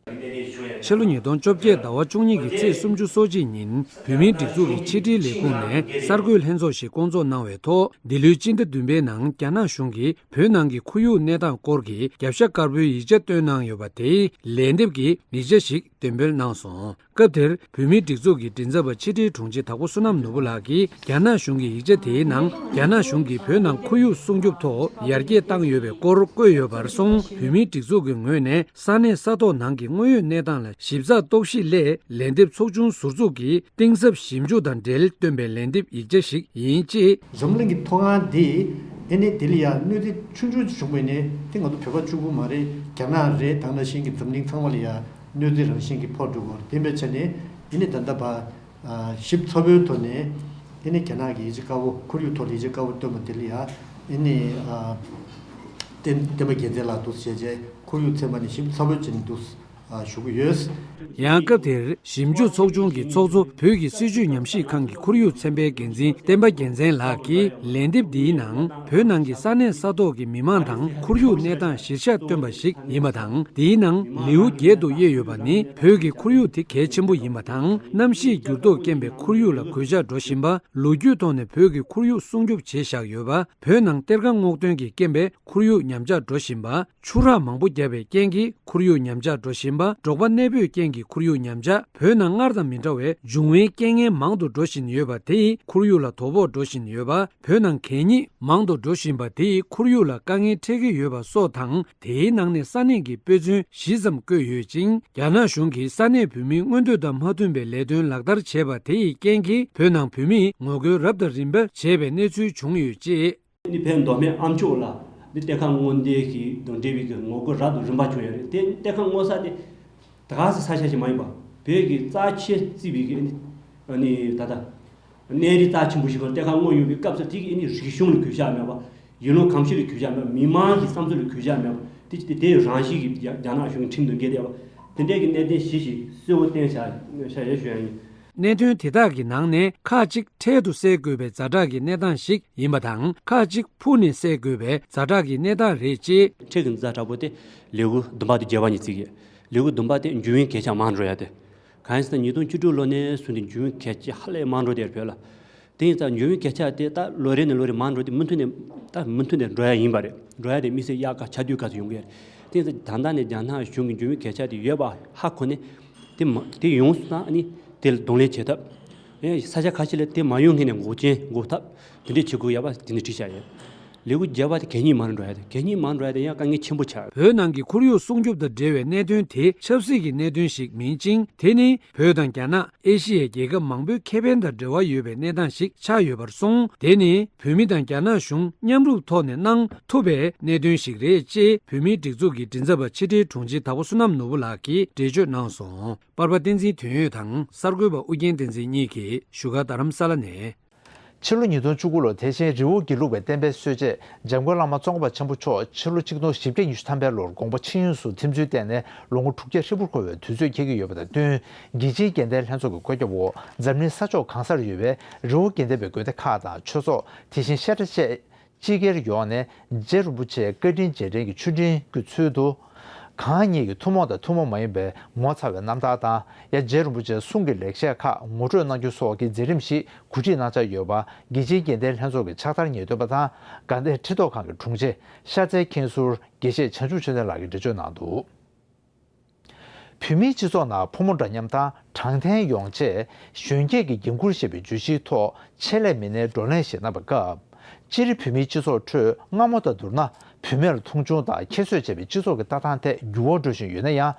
ཕྱི་ལོ་ཉིས་སྟོང་བཅོ་བརྒྱད་ཟླ་བ་བཅུ་གཉིས་ཀྱི་ཚེས་སུམ་ཅུ་སོ་གཅིག་ཉིན་བོད་མིའི་སྒྲིག་འཛུགས་ཀྱི་ཕྱི་དྲིལ་ལས་ཁུངས་ནས་གསར་འགོད་ལྷན་ཚོགས་ཤིག་བསྐོང་ཚོགས་གནང་བའི་ཐོག་འདི་ལོའི་སྤྱི་ཟླ་བདུན་པའི་ནང་རྒྱ་ནག་གཞུང་གིས་བོད་ནང་གི་ཁོར་ཡུག་གནས་སྟངས་སྐོར་གྱི་རྒྱབ་ཤ་དཀར་པོའི་ཡིག་ཆ་བཏོན་གནང་ཡོད་པ་དེའི་ལན་འདེབས་ཀྱི་ཡིག་ཆ་ཞིག་འདོན་སྤེལ་གནང་སོང་། སྐབས་དེར་བོད་མིའི་སྒྲིག་འཛུགས་ཀྱི་མགྲིན་ཚབ་པ་ཕྱི་དྲིལ་དྲུང་ཆེ་དྭགས་པོ་བསོད་ནམས་ནོར་བུ་ལགས་ཀྱིས་རྒྱ་ནག་གཞུང་གི་ཡིག་ཆ་དེའི་ནང་རྒྱ་ནག་གཞུང་གིས་བོད་ནང་ཁོར་ཡུག་སྲུང་སྐྱོབ་ཐོག་ཡར་རྒྱས་བཏང་ཡོད་པའི་སྐོར་བཀོད་ཡོད་པར་སོང་། བོད་མིའི་སྒྲིག་འཛུགས་ཀྱི་ངོས་ནས་ས་གནས་ས་ཐོག་ནང་གི་དངོས་ཡོད་གནས་སྟངས་ལ་ཞིབ་ཚགས་རྟོག་ཞིབ་སླད་ལན་འདེབས་ཚོགས་ཆུང་ཟུར་འཛུགས་ཀྱིས་གཏིང་ཟབ་ཞིབ་འཇུག་དང་འབྲེལ་བཏོན་པའི་ལན་འདེབས་ཡིག་ཆ་ཞིག་ཡིན་ཅེས། འཛམ་གླིང་གི་མཐོ་སྒང་འདི་ཨེ་ནི་དེ་ལ་ཡ་གནོད་འཚེ་ཆུང་ཆུང་བྱུང་བས་ནི་དེ་ང་ཚོ་བོད་པ་གཅིག་པུ་མ་རེད། རྒྱ་ནག་རེད། ད་ནང་བཞིན་གྱི་འཛམ་གླིང་ཚང་མ་ལ་ཡ་གནོད་འཚེ་རང་བཞིན་གྱི་ཕོག་འགྲོ་གི་རེད། དེ་འབད་བྱས་ནས་ཨེ་ནི་ད་ལྟ་བ་ཞིབ་ཚགས་པོའི་ཐོག་ནས་ཨེ་ནི་རྒྱ་ནག་གི་ཡིག་ཆ་དཀར་པོ་ཁོར་ཡུག་ཐོག་ལ་ཡིག་ཆ་དཀར་པོ་བཏོན་པ་དེ་ལ་ཡ་ཨེ་ནི་བསྟན་བསྟན་པ་རྒྱལ་མཚན་ལགས་འདུག་བྱས་རྗེས་ཁོར་ཡུག་ཚན་པ་ནས་ཞིབ་ཚགས་པོ་བྱས་ནས་འདུག་ཞུ་གི་ཡོད། ཡང་སྐབས་དེར་ཞིབ་འཇུག་ཚོགས་ཆུང་གི་ཚོགས་གཙོ་བོད་ཀྱི་སྲིད་བྱུས་ཉམས་ཞིབ་ཁང་གི་ཁོར་ཡུག་ཚན་པའི་འགན་འཛིན་བསྟན་པ་རྒྱལ་མཚན་ལགས་ཀྱིས་ལན་འདེབས་འདིའི་ནང་བོད་ནང་གི་ས་གནས་ས་ཐོག་གི་མི་མང་དང་ཁོར་ཡུག་གནས་སྟངས་གཞིར་བཞག་བཏོན་པ་ཞིག་ཡིན་པ་དང་། འདིའི་ནང་ལེའུ་བརྒྱད་དུ་དབྱེ་ཡོད་པ་ནི་བོད་ཀྱི་ཁོར་ཡུག་དེ་གལ་ཆེན་པོ་ཡིན་པ་དང་། གནམ་གཤིས་འགྱུར་ལྡོག་རྐྱེན་པས་ཁོར་ཡུག་ལ་གོད་ཆག་འགྲོ་བཞིན་པ། ལོ་རྒྱུས་ཐོག་ནས་བོད་ཀྱི་ཁོར་ཡུག་སྲུང་སྐྱོབ་བྱས་བཞག་ཡོད་པ། བོད་ནང་གཏེར་ཁ་སྔོག་འདོན་གྱི་རྐྱེན་པས་ཁོར་ཡུག་ཉམས་ཆག་འགྲོ་བཞིན་པ། ཆུ་རགས་མང་པོ་བརྒྱབ་པའི་རྐྱེན་གྱིས་ཁོར་ཡུག་ཉམས་ཆག་འགྲོ་བཞིན་པ། འབྲོག་པ་གནས་སྤོས་རྐྱེན་གྱིས་ཁོར་ཡུག་ཉམས་ཆག་བོད་ནང་སྔར་དང་མི་འདྲ་བའི་འབྱུང་བའི་རྐྱེན་ངན་མང་དུ་འགྲོ་བཞིན་ཡོད་པ། དེ་ཡིས་ཁོར་ཡུག་ལ་དོ་ཕོག་འགྲོ་བཞིན་ཡོད་པ། བོད་ནང་གད་སྙིགས་མང་དུ་འགྲོ་བཞིན་པ། དེ་ཡིས་ཁོར་ཡུག་ལ་དཀའ་ངལ་འཕྲད་ཀྱི་ཡོད་པ་སོགས་དང་། དེའི་ནང་ནས་ས་གནས་ཀྱི་དཔེ་མཚོན་བཞི་ཙམ་བཀོད་ཡོད་ཅིང་། རྒྱ་ནག་གཞུང་གིས་ས་གནས་བོད་མིའི་མངོན་འདོད་དང་མ་མཐུན་པའི་ལས་དོན་ལག་བསྟར་བྱས་པ། དེ་ཡི་རྐྱེན་གྱིས་བོད་ནང་བོད་མིས་ངོ་རྒོལ་རབ་དང་རིམ་པ་བྱས་པའི་གནས་ཚུལ་བྱུང་ཡོད་ཅེས། ནི་བོད་མདོ་སྨད་ཨ་མཆོག་ལ་ནི་གཏེར་ཁ་སྔོག་འདོན་གྱི་དང་འབྲེལ་བའི་གི་ངོ་རྒོལ་རབ་དང་རིམ་པ་བྱུང་ཡོད་རེད། དེ་གཏེར་ཁ་སྔོག་ས་དེ་ད་ག་སེ་ས་ཆ་ཞིག་མ་ཡིན་པ། བོད་ཀྱི་རྩ་ཆེ་བརྩིས་པའི་གི་ནི་ནི་ད་ལྟ་གནས་རི་རྩ་ཆེན་པོ་ཞིག་གི་གཏེར་ཁ་སྔོག་ཡོང་བའི་སྐབས་སུ་དེ་གི་ནི་རིག་གཞུང་ལ་གུས་ཞབས་མེད་པ། ཡུལ་ལུང་གོམས་གཤིས་ལ་གུས་ཞབས་མེད་པ། མི་མང་གི་བསམ་ཚུལ་ལ་གུས་ཞབས་མེད་པ། དེ་དེ་དེ་རང་བཞིན་གྱི་རྒྱ་རྒྱ་ནག་གཞུང་ཁྲིམས་དང་འགལ་བསྡད་པ། དེ་འདྲའི་གི་གནད་དོན་བཞི་ཞིག་གསལ་བོ་བསྟན་བཞག་བཞག་ཡོད་ཞུ་ཡ་ཡིན། གནད་དོན་དེ་དག་གི་ནང་ནས་ཁག་ཅིག་འཕྲལ་དུ་སེལ་དགོས་པའི་ཛ་དྲག་གི་གནས་སྟངས་ཤིག་ཡིན་པ་དང་། ཁག་ཅིག་ཕུགས་ནས་སེལ་དགོས་པའི་ཛ་དྲག་གི་གནས་སྟངས་རེད་ཅེས། འཕྲལ་གྱི་ཛ་དྲག་པོ་དེ་ལེའུ་བདུན་པ་དང་བརྒྱད་པ་གཉིས་བརྩི་གི་ཡོད། ལེའུ་བདུན་པ་དེ་འབྱུང་བའི་གོད་ཆག་མང་འགྲོ་ཡ་དེ། གང་ཡིན་ཟེར་ན་ཉིས་སྟོང་བཅུ་དྲུག་ལོ་ནས་བཟུང་སྟེ་འབྱུང་བའི་གོད་ཆག་ཧ་ལས་མང་འགྲོ་དེ་བོད་ལ། དེ་ཡིན་ཙང་འབྱུང་བའི་གོད་ཆག་དེ་ད་ལོ་རེ་ནས་ལོ་རེ་མང་འགྲོ་དེ་མུ་མཐུད་ནས་ད་མུ་མཐུད་ནས་འགྲོ་ཡ་ཡིན་པ་རེད། འགྲོ་ཡ་དེ་དམིགས་བསལ་དབྱར་ཁ་ཆར་དུས་སྐབས་སུ་ཡོང་གི་རེད། དེ་ཡིན་ཙང་ད་ལྟ་ནས་རྒྱ་ནག་གཞུང་གིས་འབྱུང་བའི་གོད་ཆག་དེ་ཡོད་པ་ཧ་གོ་ནས་དེ་མ་དེ་ཡོང་སོང་ན་ཨ་ནི་དེ་ལ་གདོང་ལེན་བྱེད་ཐབས། ཨེ་ས་ཆ་ཁ་ཤས་ལ་དེ་མ་ཡོང་སྔོན་ནས་འགོག་རྐྱེན་འགོག་ཐབས་དེ་འདྲས་བྱེད་དགོས་ཡ་པ་དེ་ནས་བྲིས་བཞག་ཡོད། ལེའུ་བརྒྱད་པ་དེ་གད་སྙིགས་མང་འགྲོ་ཡ་དེ་གད་སྙིགས་མང་འགྲོ་ཡ་དེ་ཡང་དཀའ་ངལ་ཆེན་པོ་ཆགས། བོད་ནང་གི་ཁོར་ཡུག་སྲུང་སྐྱོབ་དང་འབྲེལ་བའི་གནད་དོན་དེ་ཆབ་སྲིད་ཀྱི་གནད་དོན་ཞིག་མིན་ཅིང་། དེ་ནི་བོད་དང་རྒྱ་ནག་ཨེ་ཤི་ཡའི་རྒྱལ་ཁབ་མང་པོའི་ཁེ་ཕན་དང་འབྲེལ་བ་ཡོད་པའི་གནས་སྟངས་ཤིག་ཆགས་ཡོད་པར་སོང་། དེ་ནི་བོད་མི་དང་རྒྱ་ནག་གཞུང་མཉམ་རུབ་ཐོག་ནས་གནང་ཐུབ་པའི་གནད་དོན་ཞིག་རེད་ཅེས་བོད་མིའི་སྒྲིག་འཛུགས་ཀྱི་མགྲིན་ཚབ་པ་ཕྱི་དྲིལ་དྲུང་ཆེ་དྭགས་པོ་བསོད་ནམས་ནོར་བུ་ལགས་ཀྱིས་འགྲེལ་བརྗོད་གནང་སོང་། པར་པ་བསྟན་འཛིན་དོན་ཡོད་དང་གསར་འགོད་པ་ཨུ་རྒྱན་བསྟན་འཛིན་གཉིས་ཀྱིས་བཞུགས་སྒར་རྡ་རམ་ས་ལ་ནས། ཕྱི་ལོ་ཉིས་སྟོང་བཅུ་དགུ་ལོར་དེ་བཞིན་རི་བོ་དགེ་ལུགས་པའི་བསྟན་པའི་སྲོལ་འབྱེད་འཇམ་མགོན་བླ་མ་ཙོང་ཁ་པ་ཆེན་པོ་མཆོག་ཕྱི་ལོ་ཆིག་སྟོང་བཞི་བརྒྱ་ཉི་ཤུ་ཐམ་པའི་ལོར་དགོངས་པ་ཆེན་ཡོངས་སུ་ཐིམ་ཚུལ་བརྟེན་ནས་ལོ་ངོ་དྲུག་བརྒྱ་ཧྲིལ་པོར་འཁོར་བའི་དུས་ཚོད་འཁེལ་གྱི་ཡོད་པ་དང་བསྟུན། རྒྱལ་སྤྱིའི་དགེ་ལྡན་ལྷན་ཚོགས་ཀྱི་བཀོད་ཁྱབ་འོག་འཛམ་གླིང་ས་ཕྱོགས་གང་སར་ཡོད་པའི་རི་བོ་དགེ་ལྡན་པའི་དགོན་སྡེ་ཁག་དང་ཆོས་ཚོགས། དེ་བཞིན་བཤད་གྲྭ་བཅས་སྤྱི་སྒེར་ཡོངས་ནས་རྗེ་རིན་པོ་ཆེའི་བཀའ་དྲིན་རྗེས་དྲན་གྱི་མཆོད་སྤྲིན་སྐུལ་ཚུལ་དུ། གང་ཉིད་ཀྱི་ཐུན་མོང་དང་ཐུན་མོང་མ་ཡིན་པའི་ངོ་མཚར་བའི་རྣམ་ཐར་དང་། ཡང་རྗེ་རིན་པོ་ཆེའི་གསུང་གི་ལེགས་བཤད་ཁག་ངོ་སྤྲོད་གནང་རྒྱུ་སོགས་ཀྱི་མཛད་རིམ་ཞིག་གོ་སྒྲིག་གནང་འཆར་ཡོད་པ། རྒྱལ་སྤྱིའི་དགེ་ལྡན་ལྷན་ཚོགས་ཀྱི་ཕྱག་བསྟར་ཉེས་དོན་པ་དང་དགའ་ལྡན་ཁྲི་ཐོག་ཁང་གི་དྲུང་ཆེ་ཤར་རྩེའི་མཁན་ཟུར་དགེ་བཤེས་བྱང་ཆུབ་ཆོས་ལྡན་ལགས་ཀྱིས་འགྲེལ་བརྗོད་གནང་འདུག། བོད་མིའི་སྤྱི་ཚོགས་ནང་ཕོ་མོ་འདྲ་མཉམ་དང་དྲང་བདེན་ཡོང་ཆེད་གཞོན་སྐྱེས་ཀྱི་འགན་འཁུར་ཞེས་པའི་བརྗོད་གཞིའི་ཐོག་ཆེད་ལས་མི་སྣའི་བགྲོ་གླེང་ཞིག་གནང་བའི་སྐབས། སྤྱིར་བོད་མིའི་སྤྱི་ཚོགས་ཁྲོད་སྔ་མོ་དང་བསྡུར་ན་བུད་མེད་ལ་མཐོང་ཆུང་དང་ཁྱད་གསོད་བྱས་པའི་སྤྱི་ཚོགས་ཀྱི་ལྟ་སྟངས་ཐད་འགྱུར་བ་འགྲོ་བཞིན་ཡོད་ན་ཡང་།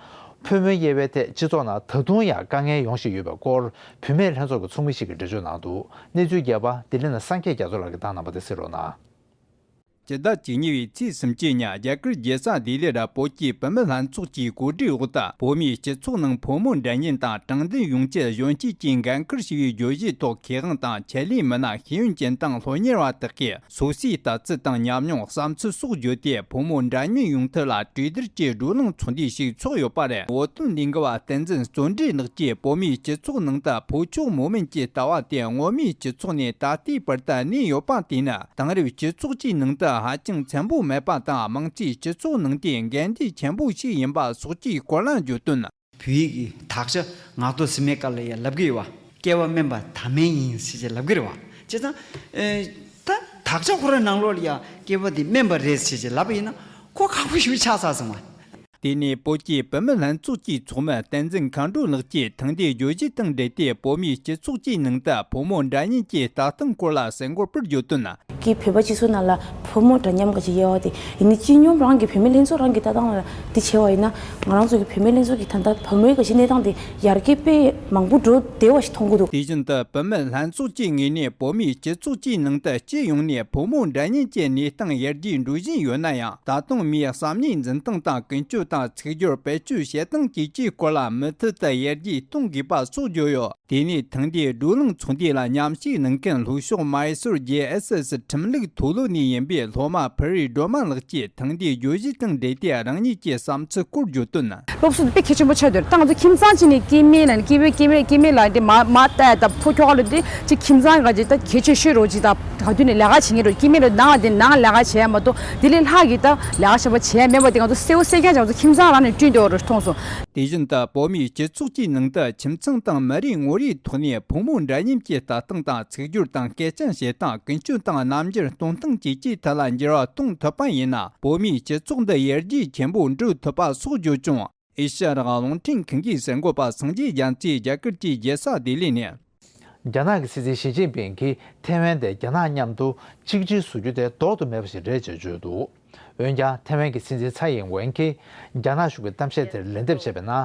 ཕོ་མོའི་དབྱེ་བའི་ཐད་སྤྱི་ཚོགས་ནང་ད་དུང་ཡང་དཀའ་ངལ་ཡོང་བཞིན་ཡོད་པའི་སྐོར་བུད་མེད་ལྷན་ཚོགས་ཀྱི་ཚོགས་མི་ཞིག་གིས་འགྲེལ་བརྗོད་གནང་འདུག། གནས་ཚུལ་རྒྱས་པ་ལྡི་ལི་ནས་སངས་རྒྱས་རྒྱ་མཚོ་ལགས་ཀྱིས་བཏང་གནང་བ་དེ་གསན་རོགས་གནང་། ཕྱི་ཟླ་བཅུ་གཉིས་པའི་ཚེས་སུམ་ཅུ་ཉིན་རྒྱ་གར་རྒྱལ་ས་ལྡི་ལིར་བོད་ཀྱི་བུད་མེད་ལྷན་ཚོགས་ཀྱི་གོ་སྒྲིག་འོག་ཏུ་བོད་མིའི་སྤྱི་ཚོགས་ནང་ཕོ་མོ་འདྲ་མཉམ་དང་དྲང་བདེན་ཡོང་ཆེད་གཞོན་སྐྱེས་ཀྱིས་འགན་འཁུར་བྱས་པའི་བརྗོད་གཞིའི་ཐོག་མཁས་དབང་དང་ཆེད་ལས་མི་སྣ་ཤེས་ཡོན་ཅན་དང་སློབ་གཉེར་བ་དག་གིས་སོ་སོའི་ལྟ་ཚུལ་དང་ཉམས་མྱོང་བསམ་ཚུལ་སོགས་བརྗོད་དེ་ཕོ་མོ་འདྲ་མཉམ་ཡོང་ཐབས་ལ་གྲོས་བསྡུར་གྱི་བགྲོ་གླེང་ཚོགས་འདུ་ཞིག་ཚོགས་ཡོད་པ་རེད། བོད་དོན་ལས་འགུལ་བ་བསྟན་འཛིན་བརྩོན་འགྲུས་ལགས་ཀྱིས་བོད་མིའི་སྤྱི་ཚོགས་ནང་དུ་ཕོ་མཆོག་མོ་དམན་གྱི་ལྟ་བ་དེ་སྔོན་མའི་སྤྱི་ཚོགས་ནས་ད་ལྟའི་བར་དུ་གནས་ཡོད་པ་དེ་ནི་དེང་རབས་སྤྱི་ཚོགས་ཀྱི་ནང་དུ་ཧ་ཅང་བཙན་པོ་མེད་པ་དང་། མང་གཙོའི་སྤྱི་ཚོགས་ནང་དེ་འགལ་ཟླ་ཆེན་པོ་ཞིག་ཡིན་པ་སོགས་ཀྱི་སྐོར་ལ་བརྗོད་དོན། བོད་ཡིག་གི་དག་ཆ་ངག་ཐོག་ཟིན་མེད་སྐབས་ལ་ཡང་ལབ་གི་ཡོད་བ། སྐྱེ་བ་དམན་པ་ཐ་མལ་ཡིན་ཟེར་བྱས་ལབ་གི་རེད་བ། བྱས་ཙང་། ཨེ། ད་དག་ཆ་ཁོ་རའི་ནང་ལོགས་ལ་ཡང་སྐྱེ་བ་འདི་དམན་པ་རེད་ཟེར་བྱས་ལབ་པ་ཡིན་ན་ཁོ་ཁག་པོ་ཞིག་ཆགས་ཚར་སོང་བ། དེ་ནས་བོད་ཀྱི་བུད་མེད་ལྷན་ཚོགས་ཀྱི་ཚོགས་མི་བསྟན་འཛིན་མཁའ་འགྲོ་ལགས་ཀྱིས་ཐེངས་འདིའི་བརྗོད་གཞི་དང་འབྲེལ་ཏེ་བོད་མིའི་སྤྱི་ཚོགས་ཀྱི་ནང་དུ་ཕོ་མོ་འདྲ་མཉམ་གྱི་ལྟ་སྟངས་སྐོར་ལ་གསལ་འགོད་པར་བརྗོད་དོན། གི་བོད་པ་སྤྱི་ཚོགས་ནང་ལ་ཕོ་མོ་འདྲ་མཉམ་ག་ཅིག་ཡོད་པ་དེ་ཡིན་ནི་སྤྱི་སྙོམས་རང་གི་བུད་མེད་ལྷན་ཚོགས་རང་གི་ལྟ་སྟངས་ལ་འདི་བྱས་པ་ཡིན་ན་ང་རང་ཚོ་གི་བུད་མེད་ལྷན་ཚོགས་ཀྱི་ད་ལྟ་བུ་མོའི་ག་ཅིག་གནས་སྟངས་དེ་ཡར་རྒྱས་དཔེ་མང་པོ་འགྲོ་བདེ་བ་ཞིག་མཐོང་གི་འདུག་དེ་བཞིན་དུ་བུད་མེད་ལྷན་ཚོགས་ཀྱི་ངོས་ནས་བོད་མིའི་སྤྱི་ཚོགས་ཀྱི་ནང་དུ་སྤྱི་ཡོངས་ནས་ཕོ་མོ་འདྲ་མཉམ་གྱི་གནས་སྟངས་ཡར་རྒྱས་འགྲོ་བཞིན་ཡོད་ན་ཡང་། ད་དུང་མིའི་བསམ་བློའི་འཛིན་སྟངས་དང་ཀུན་སྤྱོད་དང་ཚིག་སྦྱོར་བེད་སྤྱོད་བྱེད་སྟངས་བཅས་ཀྱི་སྐོར་ལ་མུ་མཐུད་དུ་ཡར་རྒྱས་གཏོང་དགོས་པ་སོགས་བརྗོད་ཡོད། དེ་ནས་ཐེངས་འདིའི་བགྲོ་གླེང་ཚོགས་འདུ་ལ་མཉམ་ཞུགས་གནང་མཁན་ལྷོ་ཕྱོགས་མའི་སོར་རྒྱལ་ཨེས་ཨེས་ཁྲིམས་ལུགས་མཐོ་སློབ་ནས་ཡིན་པའི་སློབ་མ་ཕུར་བུའི་སྒྲོལ་མ་ལགས་ཀྱིས་ཐེངས་འདིའི་བརྗོད་གཞི་དང་འབྲེལ་ཏེ་རང་ཉིད་ཀྱི་བསམ་ཚུལ་སྐོར་བརྗོད་དོན། སློབ་གསོ་དེ་དཔེ་གལ་ཆེན་པོ་ཆགས་འདུག་ད་ང་ཚོ་ཁྱིམ་ཚང་གཅིག་ནས་སྐྱེ་དམན་ལ་ནི་སྐྱེ་དམན་སྐྱེ་དམན་སྐྱེ་དམན་ལ་དེ་མ་མ་ལྟ་ད་ཕོ་ཁྱོ་ག་ལ་དེ་ཅིག་ཁྱིམ་ཚང་ག་ཅིག་ད་གལ་ཆེ་ཤོས་རོ་ཅིག་ད་ག་དུས་ནས་ལས་ཀ་བྱེད་ངེས་རོ་སྐྱེ་དམན་ལ་ནང་དེ་ནང་ལས་ཀ་བྱེད་ཡ་མ་གཏོགས་དེ་ལས་ལྷག་གི་ད་ལས་ཀ་བྱ་བ་བྱེད་ཡ་མེད་པ་དེ་ང་ཚོ་གསལ་བོ་གསལ་རྐྱང་ཅིག་ང་ཚོ་ཁྱིམ་ཚང་རང་ནས་བསྐྲུན་བསྡད་ཡོད་རེད་མཐོང་སོང་། དེ་བཞིན་དུ་བོད་མིའི་སྤྱི་ཚོགས་ཀྱི་ནང་དུ་ཁྱིམ་ཚང་དང་མི་རིགས་ངོ་རིས་ཐོག་ནས་ཕོ་མོ་འདྲ་མཉམ་གྱི་ལྟ་སྟངས་དང་ཚིག་སྦྱོར་དང་སྐད་ཆ་བཤད་སྟངས་ཀུན་སྤྱོད་དང་རྣམ་འགྱུར་སྟོན་སྟངས་བཅས་ཀྱི་ཐད་ལ་འགྱུར་བ་གཏོང་ཐུབ་པ་ཡིན་ན་བོད་མིའི་སྤྱི་ཚོགས་འདི་ཡར་རྒྱས་ཆེན་པོ་འགྲོ་ཐུབ་པ་སོགས་བརྗོད་བྱུང་། ཨེ་ཤ་ཡ་རང་དབང་རླུང་འཕྲིན་ཁང་གི་གསར་འགོད་པ་སངས་རྒྱས་རྒྱ་མཚོས་རྒྱ་གར་གྱི་རྒྱལ་ས་ལྡི་ལི་ནས། རྒྱ་ནག་གི་སྲིད་འཛིན་ཞི་ཅིན་ཕིང་གིས་ཐེ་ཝན་དེ་རྒྱ་ནག་མཉམ་དུ་གཅིག་སྒྲིལ་བཟོ་རྒྱུ་དེ་ལྡོག་ཏུ་མེད་པ་ཞིག་རེད་ཅེས་བརྗོད་འདུག་འོན་ཀྱང་། ཐེ་ཝན་གྱི་སྲིད་འཛིན་ཚའེ་ཡིན་ཝེན་གྱིས་རྒྱ་ནག་གཞུང་གི་གཏམ་བཤད་དེར་ལན་འདེབས་བྱས་པ་ཡིན་ན།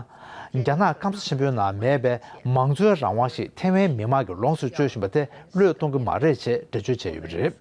རྒྱ་ནག་སྐམ་ས་ཆེན་པོའི་ནང་མེད་པའི་མང་གཙོའི་རང་དབང་ཞིག་ཐེ་ཝན་མི་མང་གིས་ལོངས་སུ་སྤྱོད་བཞིན་པ་དེ་བློས་གཏོང་གི་མ་རེད་ཅེས་འགྲེལ་བརྗོད་བྱས་ཡོད་པ་རེད།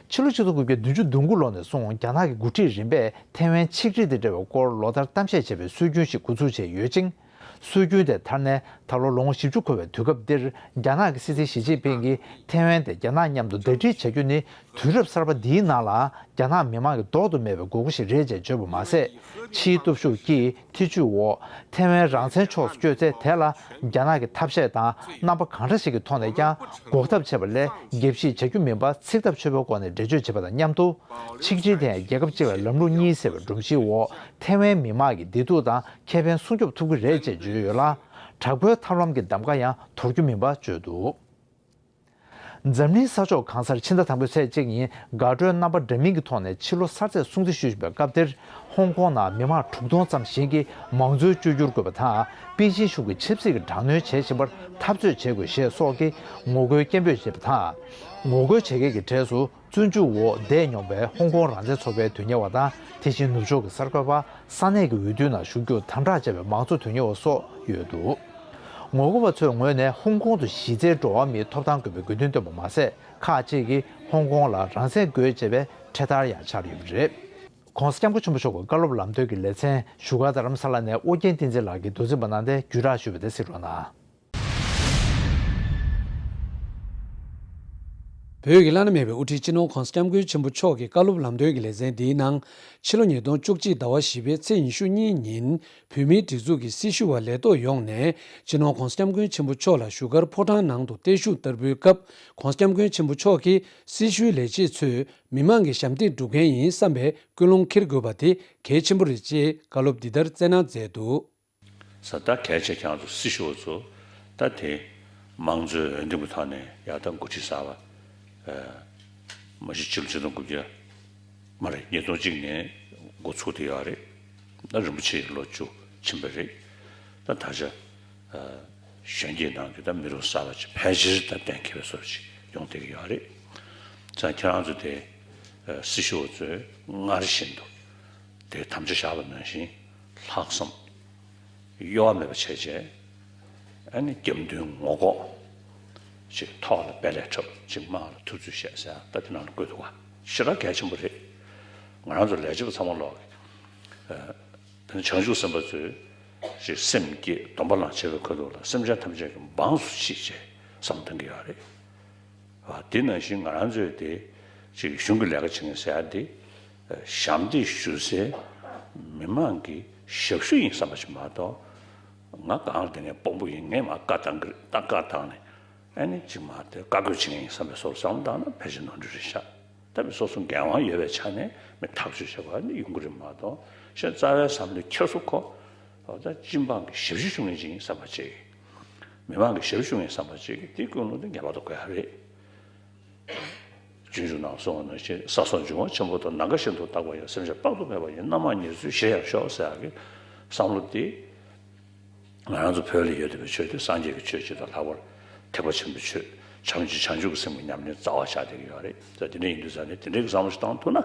ཕྱི་ལོ་ཆིག་སྟོང་དགུ་བརྒྱ་བདུན་ཅུ་དོན་དགུ་ལོ་ནས་བཟུང་རྒྱ་ནག་གི་འགོ་ཁྲིད་རིམ་པས་ཐེ་ཝན་ཆིག་སྒྲིལ་དང་འབྲེལ་བའི་སྐོར་ལོ་ལྟར་གཏམ་བཤད་བྱས་པའི་སྲོལ་རྒྱུན་ཞིག་འགོ་འཛུགས་བྱས་ཡོད་ཅིང་། སྲོལ་རྒྱུན་དེ་དར་ནས་ད་ལོ་ལོ་ངོ་བཞི་བཅུ་འཁོར་བའི་དུས་སྐབས་འདིར་རྒྱ་ནག་གི་སྲིད་འཛིན་ཞི་ཅིན་ཕིང་གིས་ཐེ་ཝན་དེ་རྒྱ་ནག་མཉམ་དུ་ཟླ་སྒྲིལ་བྱ་རྒྱུ་ནི་དུས་རབས་གསར་པ་འདིའི་ནང་ལ་རྒྱ་ནག་མི་མང་གི་ལྡོག་ཏུ་མེད་པའི་དགོས་མཁོ་ཞིག་རེད་ཅེས་བརྗོད་པ་མ་ཟད། ཕྱིའི་སྟོབས་ཤུགས་ཀྱིས་ཐེ་ཇུས་འོག་ཐེ་ཝན་རང་བཙན་ཕྱོགས་སུ་བསྐྱོད་ཚེ། དེ་ལ་རྒྱ་ནག་གི་ཐབས་ཤེས་དང་རྣམ་པ་གང་འདྲ་ཞིག་གི་ཐོག་ནས་ཀྱང་འགོག་ཐབས་བྱེད་པ་ལས་རྒྱབ་བཤིག་བྱ་རྒྱུ་མིན་པ་ཚིག་ཐག་ཆོད་པོའི་སྒོ་ནས་འགྲེལ་བརྗོད་བྱས་པ་དང་མཉམ་དུ། ཆིག་སྒྲིལ་དེ་རྒྱལ་ཁབ་གཅིག་ལ་ལམ་ལུགས་གཉིས་ཟེར་བའི་སྒྲོམ་གཞིའི་འོག་ཐེ་ཝན་མི་མང་གི་བདེ་སྡུག་དང་ཁེ་ཕན་སྲུང་སྐྱོབ་ཐུབ་ཀྱི་རེད་ཅེས་བརྗོད་ཡོད་ལ། དྲག་པོའི་ཐབས་ལམ་གྱི་གདམ་ག་ཡང་དོར་རྒྱུ་མིན་པ་བརྗོད་འདུག་འཛམ་གླིང་ས་ཕྱོགས་གང་སར་ཕྱི་ཟླ་དང་པོའི་ཚེས་གཅིག་ཉིན་དགའ་སྤྲོའི་རྣམ་པ་འདྲ་མིན་གྱི་ཐོག་ནས་ཕྱི་ལོ་གསར་ཚེས་སྲུང་བརྩི་ཞུས་བཞིན་པའི་སྐབས་དེར། ཧོང་ཀོང་ནང་མི་མང་དྲུག་སྟོང་ཙམ་ཞིག་གིས་མང་གཙོའི་བཅོས་བསྒྱུར་དགོས་པ་དང་། པེ་ཅིན་གཞུང་གིས་ཆབ་སྲིད་ཀྱི་དྲག་གནོན་བྱེད་བཞིན་པར་འཐབ་རྩོད་བྱེད་དགོས་ཞེས་སོགས་ཀྱི་ངོ་རྒོལ་སྐད་འབོད་བྱས་པ་དང་། ངོ་རྒོལ་བྱེད་མཁན་གྱི་གྲས་སུ། བཙོན་འཇུག་འོག་བསྡད་མྱོང་པའི་ཧོང་ཀོང་རང་བཙན་ཚོགས་པའི་དོན་གཉེར་བ་དང་། དེ་བཞིན་ནུབ་ཕྱོགས་ཀྱི་གསར་འགོད་པ། ས་གནས་ཀྱི་འོས་བསྡུ་ནང་ཞུགས་རྒྱུར་དམ་དྲག་བྱས་པའི་མང་གཙོ་དོན་གཉེར་བ་སོགས་ཡོད་འདུག་ངོ་རྒོལ་བ་ཚོའི་ངོས་ནས་ཧོང་ཀོང་དུ་གཞི་རྩའི་འགྲོ་བ་མིའི་ཐོབ་ཐང་དགོས་པའི་དགོས་འདུན་བཏོན་པ་མ་ཟད། ཁག་ཅིག་གིས་ཧོང་ཀོང་ལ་རང་བཙན་དགོས་ཅེས་པའི་འཕྲེད་དར་ཡང་འཕྱར་ཡོད་པ་རེད། ྋགོང་ས་ྋསྐྱབས་མགོན་ཆེན་པོ་མཆོག་གི་བཀའ་སློབ་ལམ་སྟོན་གྱི་ལེ་ཚན་བཞུགས་སྒར་རྡ་རམ་ས་ལ་ནས་ཨོ་རྒྱན་བསྟན་འཛིན་ལགས་ཀྱིས་མདོ་འཛིན་པ་གནང་སྟེ་བརྒྱུད་བསྒྲགས་ཞུས་པ་དེ་གཟིགས་རོགས་གནང་། བོད་ཀྱི་བླ་ན་མེད་པའི་དབུ་ཁྲིད་སྤྱི་ནོར་ྋགོང་ས་ྋསྐྱབས་མགོན་ཆེན་པོ་མཆོག་གི་བཀའ་སློབ་ལམ་སྟོན་གྱི་ལེ་ཚན་འདིའི་ནང་། ཕྱི་ལོ་ཉིས་སྟོང་བཅུ་གཅིག་ཟླ་བ་བཞི་པའི་ཚེས་ཉི་ཤུ་གཉིས་ཉིན་བོད་མིའི་སྒྲིག་འཛུགས་ཀྱི་སྲི་ཞུ་བ་ལས་ཐོག་ཡོང་ནས་སྤྱི་ནོར་ྋགོང་ས་ྋསྐྱབས་མགོན་ཆེན་པོ་མཆོག་ལ་བཞུགས་སྒར་ཕོ་བྲང་ནང་དུ་བརྟན་བཞུགས་བསྟར་བུའི་སྐབས། ྋགོང་ས་ྋསྐྱབས་མགོན་ཆེན་པོ་མཆོག་གིས་སྲི་ཞུའི་ལས་བྱེད་ཚོས་མི་མང་གི་ཞབས་འདེགས་སྒྲུབ་མཁན་ཡིན་བསམ་པའི་ཀུན་སློང་འཁྱེར་དགོས་པ་དེ་གལ་ཆེན་པོ་རེད་ཅེས་བཀའ་སློབ་འདི་ལྟར་སྩལ་གནང་མཛད་འདུག་ས་ད་གལ་ཆེ་ཁྱེད་ཚོ་སྲི་ཞུ་བ་ཚོ་ད་དེ་དམངས་གཙོའི་འོས་འདེམས་ཀྱི་ཐོག་ནས་ཡག་ཐག་འགོ་ཁྲིད་གསར་བ། མ་གཞི་ཕྱི་ལོ་ཆིག་སྟོང་དགུ་བརྒྱ་མ་རེད། ཉིས་སྟོང་གཅིག་ནས་འགོ་ཚུགས་བསྡད་ཡོད་རེད། ད་རིན་པོ་ཆེ་ལོ་བཅུ་ཕྱིན་པ་རེད། ད་ད་ཆ་གཞོན་སྐྱེས་ནང་གི་ད་མི་རབས་གསར་བ་ཅིག་ཕལ་ཆེར་ད་གཏན་འཁེལ་བའི་བཟོ་ཅིག་ཡོང་བསྡད་ཀྱི་ཡོད་རེད། ཙང་ཁྱེད་རང་ཚོ་དེ་སྲི་ཞུ་བ་ཚོས་སྔར་བཞིན་དུ་དེ་དམ་བཅའ་བཞག་པ་ནང་བཞིན་ལྷག་བསམ། གཡོ་བ་མེད་པ་བྱས་རྗེས། ཨ་ནི་རྒྱབ་མདུན་ངོ་ལྐོག་ཅིག་ཐོག་ལ་དཔེ་ལས་འཁྲབ། ཅིག་དམངས་ལ་ཐུབ་ཚོད་བཤད་ཟེར་ཡ་ད་དེ་ནང་ལ་བཀོད་འདུག་ག་ཞེ་དྲག་གལ་ཆེན་པོ་རེད། ང་རང་ཚོ་ལས་བྱེད་པ་ཚང་མ་ལོག་གི། ཨ། དེ་ནི་བྱང་ཆུབ་སེམས་དཔའ་ཚོས་ཅིག་སེམས་བསྐྱེད་སྡོམ་པ་བླངས་བྱས་པའི་ཁ་ཐུག་ལ། སེམས་ཅན་ཐམས་ཅད་ཀྱི་འབངས་སུ་མཆི་བྱས་བསམ་བཏང་གི་ཡོད་རེད། ཨ། དེ་ནང་བཞིན་ང་རང་ཚོས་དེ་ཅིག་གཞུང་གི་ལས་ཀ་བྱེད་མཁན་ཟེར་ཡ་དེ། ཨ། ཞབས་འདེགས་ཞུ་སའི་མི་མང་གི་ཞབས་ཞུ་ཡིན་བསམ་པ་ཞིག་མ་གཏོགས། ང་སྒང་ལ་བསྡད་མཁན་དཔོན་པོ་ཡིན། ངས་མར་བཀའ་བཏང་གི་རེད། ད་བཀའ་བཏང་ནས། ཨ་ནི་ཅིག་མ་དེ་བཀའ་བཀོད་བྱེད་མཁན་ཡིན་བསམ་པའི་བཟོ་འདྲ་བསམ་བློ་བཏང་ན་ཕལ་ཆེར་ནོར་འཁྲུལ་རེད་ཤག་ད་མི་སོ་སོ་འགན་དབང་ཡོད་པའི་ཆ་ནས་མི་ཐག་གཅོད་བྱེད་པ་ནི་ཡོང་གི་རེད་མ་གཏོགས། གཞན་རྩ་བའི་བསམ་བློའི་འཁྱེར་སོ་ཁོ། འོ་ད་སྤྱི་འབངས་ཀྱི་ཞབས་ཞུ་ཞུ་མཁན་ཅིག་ཡིན་བསམ་པ་ཅིག་མི་མང་གི་ཞབས་ཞུ་ཞུ་མཁན་ཡིན་བསམ་པ་ཅིག་དེ་ཀུན་སློང་དེ་ངེས་པར་དུ་དགོས་ཡ་རེད། སྤྱོད་འཇུག་ནང་གསུངས་པ་ནང་བཞིན། ས་སོགས་འབྱུང་བ་ཆེན་པོ་དང་། ནམ་མཁའ་བཞིན་དུ་རྟག་པར་ཡང་། སེམས་ཅན་དཔག་ཏུ་མེད་པ་ཡི། རྣམ་མང་ཉེར་འཚོའི་གཞི་ཡང་ཤོག་ཟེར་ཡག་གི་བསམ་བློ་དེ། ང་རང་ཚོ་བོད་ལ་ཡོད་བསྡད་པའི་ཆོས་དེ་སངས་རྒྱས་ཀྱི་ཆོས་སྤྱི་དང་། ལྷག་པར་ཐེག་པ་ཆེན་པོའི་ཆོས་བྱམས་ཆོས་བྱང་ཆུབ་ཀྱི་སེམས་ཀྱི་ཉམས་ལེན་རྩ་བ་ཆགས་བསྡད་ཀྱི་ཡོད་རེད། ད་དེ་འདྲ་ཡིན་དུས་ཙང་ནས་དེ་འདྲའི་བསམ་བློ་ཞིག་བཏང་ཐུབ་ན།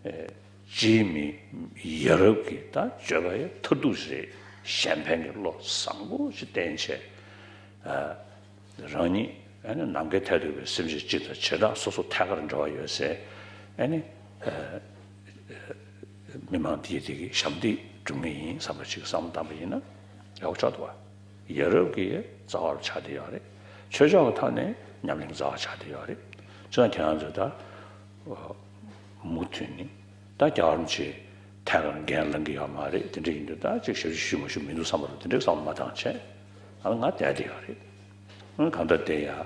ཨེ། སྤྱིའི་མི་ཡ་རབས་ཀྱི་ད་སྤྱོད་པ་ཡི་མཐར་ཐུག་རེད། གཞན་ཕན་གྱི་བློ་བཟང་པོ་ཞིག་བསྟེན་བྱས། ཨ། རང་ཉིད་ཨ་ནི་ནམ་མཁའི་མཐས་གཏུགས་པའི་སེམས་ཅན་སྤྱི་དང་། བྱེ་བྲག་སོ་སོ་ཐད་ཀར་འབྲེལ་བ་ཡོད་སའི་ཨ་ནི། ཨ། མི་མང་དེ་དེ་གི་ཞབས་འདེགས་སྒྲུབ་མཁན་ཡིན་བསམ་པ་ཞིག་བསམ་བློ་བཏང་པ་ཡིན་ན་ཡག་པོ་ཆགས་འདུག་བ། ཡ་རབས་ཀྱི་རྩ་བ་ཆགས་བསྡད་ཡོད་རེད། ཆོས་ཕྱོགས་ཀྱི་ཐོག་ནས་ཉམས་ལེན་རྩ་བ་ཆགས་བསྡད་ཡོད་རེད། བྱས་ཙང་ཁྱེད་རང་ཚོས་ད་མུ་མཐུད་ནས་ད་རྒྱལ་བ་རིན་པོ་ཆེ་ཐད་ཀར་འགན་བླང་གི་ཡོད་མ་རེད། དེ་འདྲ་ཡིན་དུས་ད་ཅིག་ཞབས་ཞུ་ཞུ་མ་ཞུ་མི་འདུག་བསམ་པ་རེད། དེ་འདྲའི་བསམ་བློ་མ་བཏང་བྱས། ཨ། ང་བསྡད་བསྡད་ཡོད་རེད། ཨ། གང་ལྟར་དེ་ཡང་